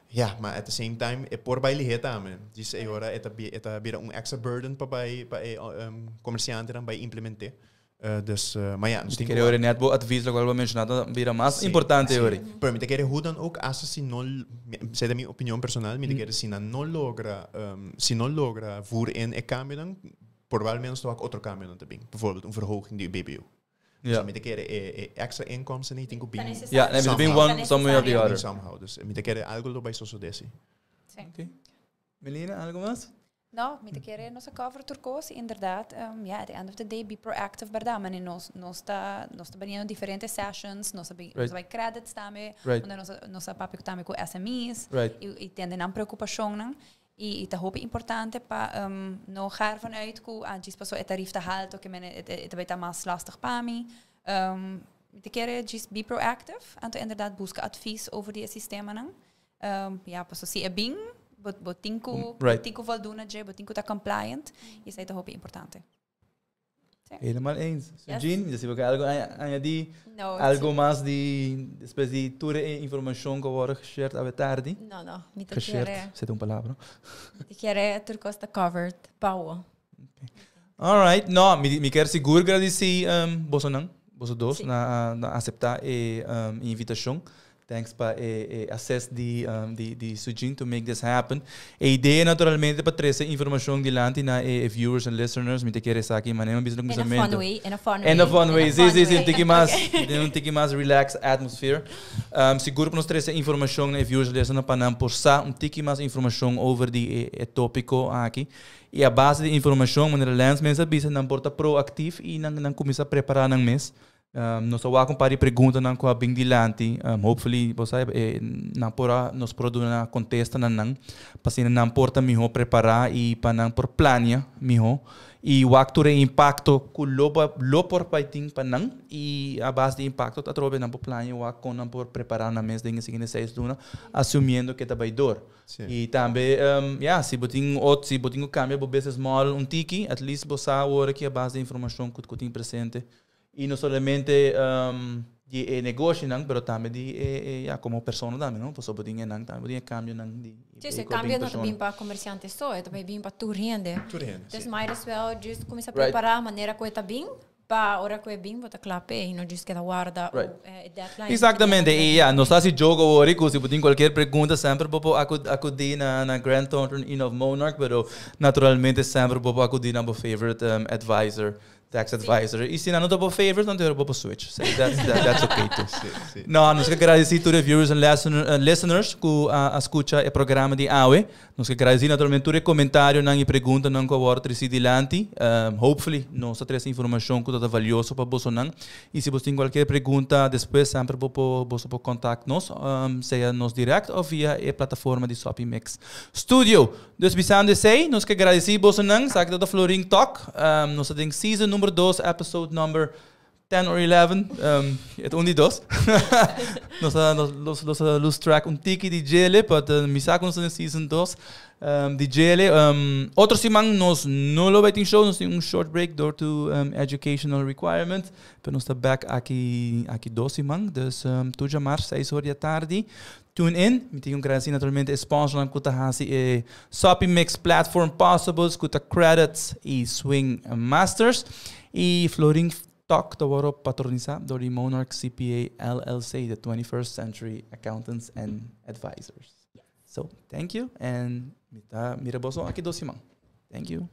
ja, maar at the same time, e por bay lihe tambe. Dus e ora e ta bira un extra burden pa bay pa e comerciante dan bay implementeer. Dus, maar ja, Mi ta kere ora net bo advies, locual bo a menciona, bira mas importante ora. Pero mi ta kere hoe dan ook, als si no, esey ta mi opinion personal, mi ta kere si no logra voer in e cambio dan, probablemente toch ook otro cambio dan te bin. Bijvoorbeeld een verhoging di BBU. Dus mi ta kere e extra inkomsten niet in Ta Ja, necesario. nee, Somehow. one some way or the other. Somehow. Dus mi ta kere algo lo bay sosode. Si. Okay. Melina, algo mas? No, mi ta kere nos a cover tur cos, inderdaad. Ja, at the end of the day, be proactive, berdad. Maar nos ta beniendo diferente sessions, nos bay credits tambe, unda nos ta papia tambe cu SMEs, y tende nan preocupacion nan. Y ta hopi importante pa no ga ervan uit ku ah, djis paso e tarief ta halto cu men het ta mas lastig pa mi. Mi ta kere just be proactive en inderdaad busca advies over die sistema nan. Ja, paso si e bin, bo tin cu bo tin cu voldoen na dje, bo tin cu ta compliant, y esey ta hopi importante. Helemaal eens. Yes. Jean, dus ik algo añadi, No, algo mas di despues di tur e informacion cu a wordo geshared awe tardi? No. Mi ta Geshared, kere, zit un palabra. mi ta kere tur cos ta covered. Pauw. All right. No, mi kier sigur gradici boso nan, boso dos, na acepta e invitacion. Thanks pa e assist di Sujin to make this happen. E idea naturalmente pa trece informacion dilanti na e viewers and listeners. Mi ta kere esaki, manera mi In a fun way. In a fun way. In a fun way, In a si, fun si, way. tiki mas, un tiki mas relaxed atmosphere. Sigur pa nos trece informacion na viewers and listeners pa nan por sa un tiki mas informacion over di e topico aki. Y a base di informacion, manera Lance mes a bisa, nan por ta proactief y nan cuminsa prepara nan mes. Nos a wak un par di pregunta nan cu a bin dilanti. Hopefully, bo sabi, nan por a, nos por duna contesta na nan. Pa asina nan por ta miho prepara y pa nan por plania miho. Y wak tur e impacto cu lo por bay tin pa nan. Y a base di impacto, atrobe nan por plania wak con nan por prepara nan mes den e siguiente 6 luna, asumiendo cu ta bay door. Y tambe, ja, si bo tin cu cambia bo business model un tiki, at least bo sa awor cu a base di informacion cu tin presente. Y no solamente di e negoshinan, pero tambe di e, ja, como persona tambe, no? Pasobra bo tin nan tambe, bo tin cambionan di Si, e cambio no ta bin pa comerciante so, e tambe bin pa tur hende. Tur hende, Dus si. Might as well just cuminsa prepara manera cu e ta bin, pa ora cu e bin bo ta cla p'e y no just keda warda e deadline. Exactamente, y ja, nos ta haci joke awor cu si bo tin cualkier pregunta semper bo por acudi na Grant Thornton y of Monarch, pero naturalmente semper bo por acudi na bo favorite advisor, tax advisor. Y si nan no ta bo favorite, dan bo por switch. So that's okay too. Si. No, nos kier gradici tur viewers and listeners cu a scucha e programa di awe. Nos kier gradici naturalmente tur comentarionan y preguntanan cu a wordo treci dilanti. Hopefully, nos a trece informacion cu ta valioso pa bosonan. Y si bo tin cualkier pregunta despues, semper bo por contact nos, sea nos direct of via e plataforma di Soppy Mix Studio. Dus bisando esey, nos kier gradici bosonan, esaki ta Florin Talk. Nos tin season number 2, episode number 10 or 11, e un di dos. Nos lose track un tiki di djele, but mi sa nos den season 2 di djele. Otro siman nos no lo bay tin show, nos tin un short break due to educational requirement, pero nos ta back aki 2 siman, dus tur diamars, 6 or di atardi. Tune in. Mi tin cu gradici naturalmente sponsor cu ta hasi e Soppy Mix Platform possible, cu ta Credits y Swing Masters. Y Florin Talk ta wordo patrocina door di Monarch CPA LLC, the 21st Century Accountants and Advisors. So, thank you and mi ta mira boso aki 2 siman. Thank you.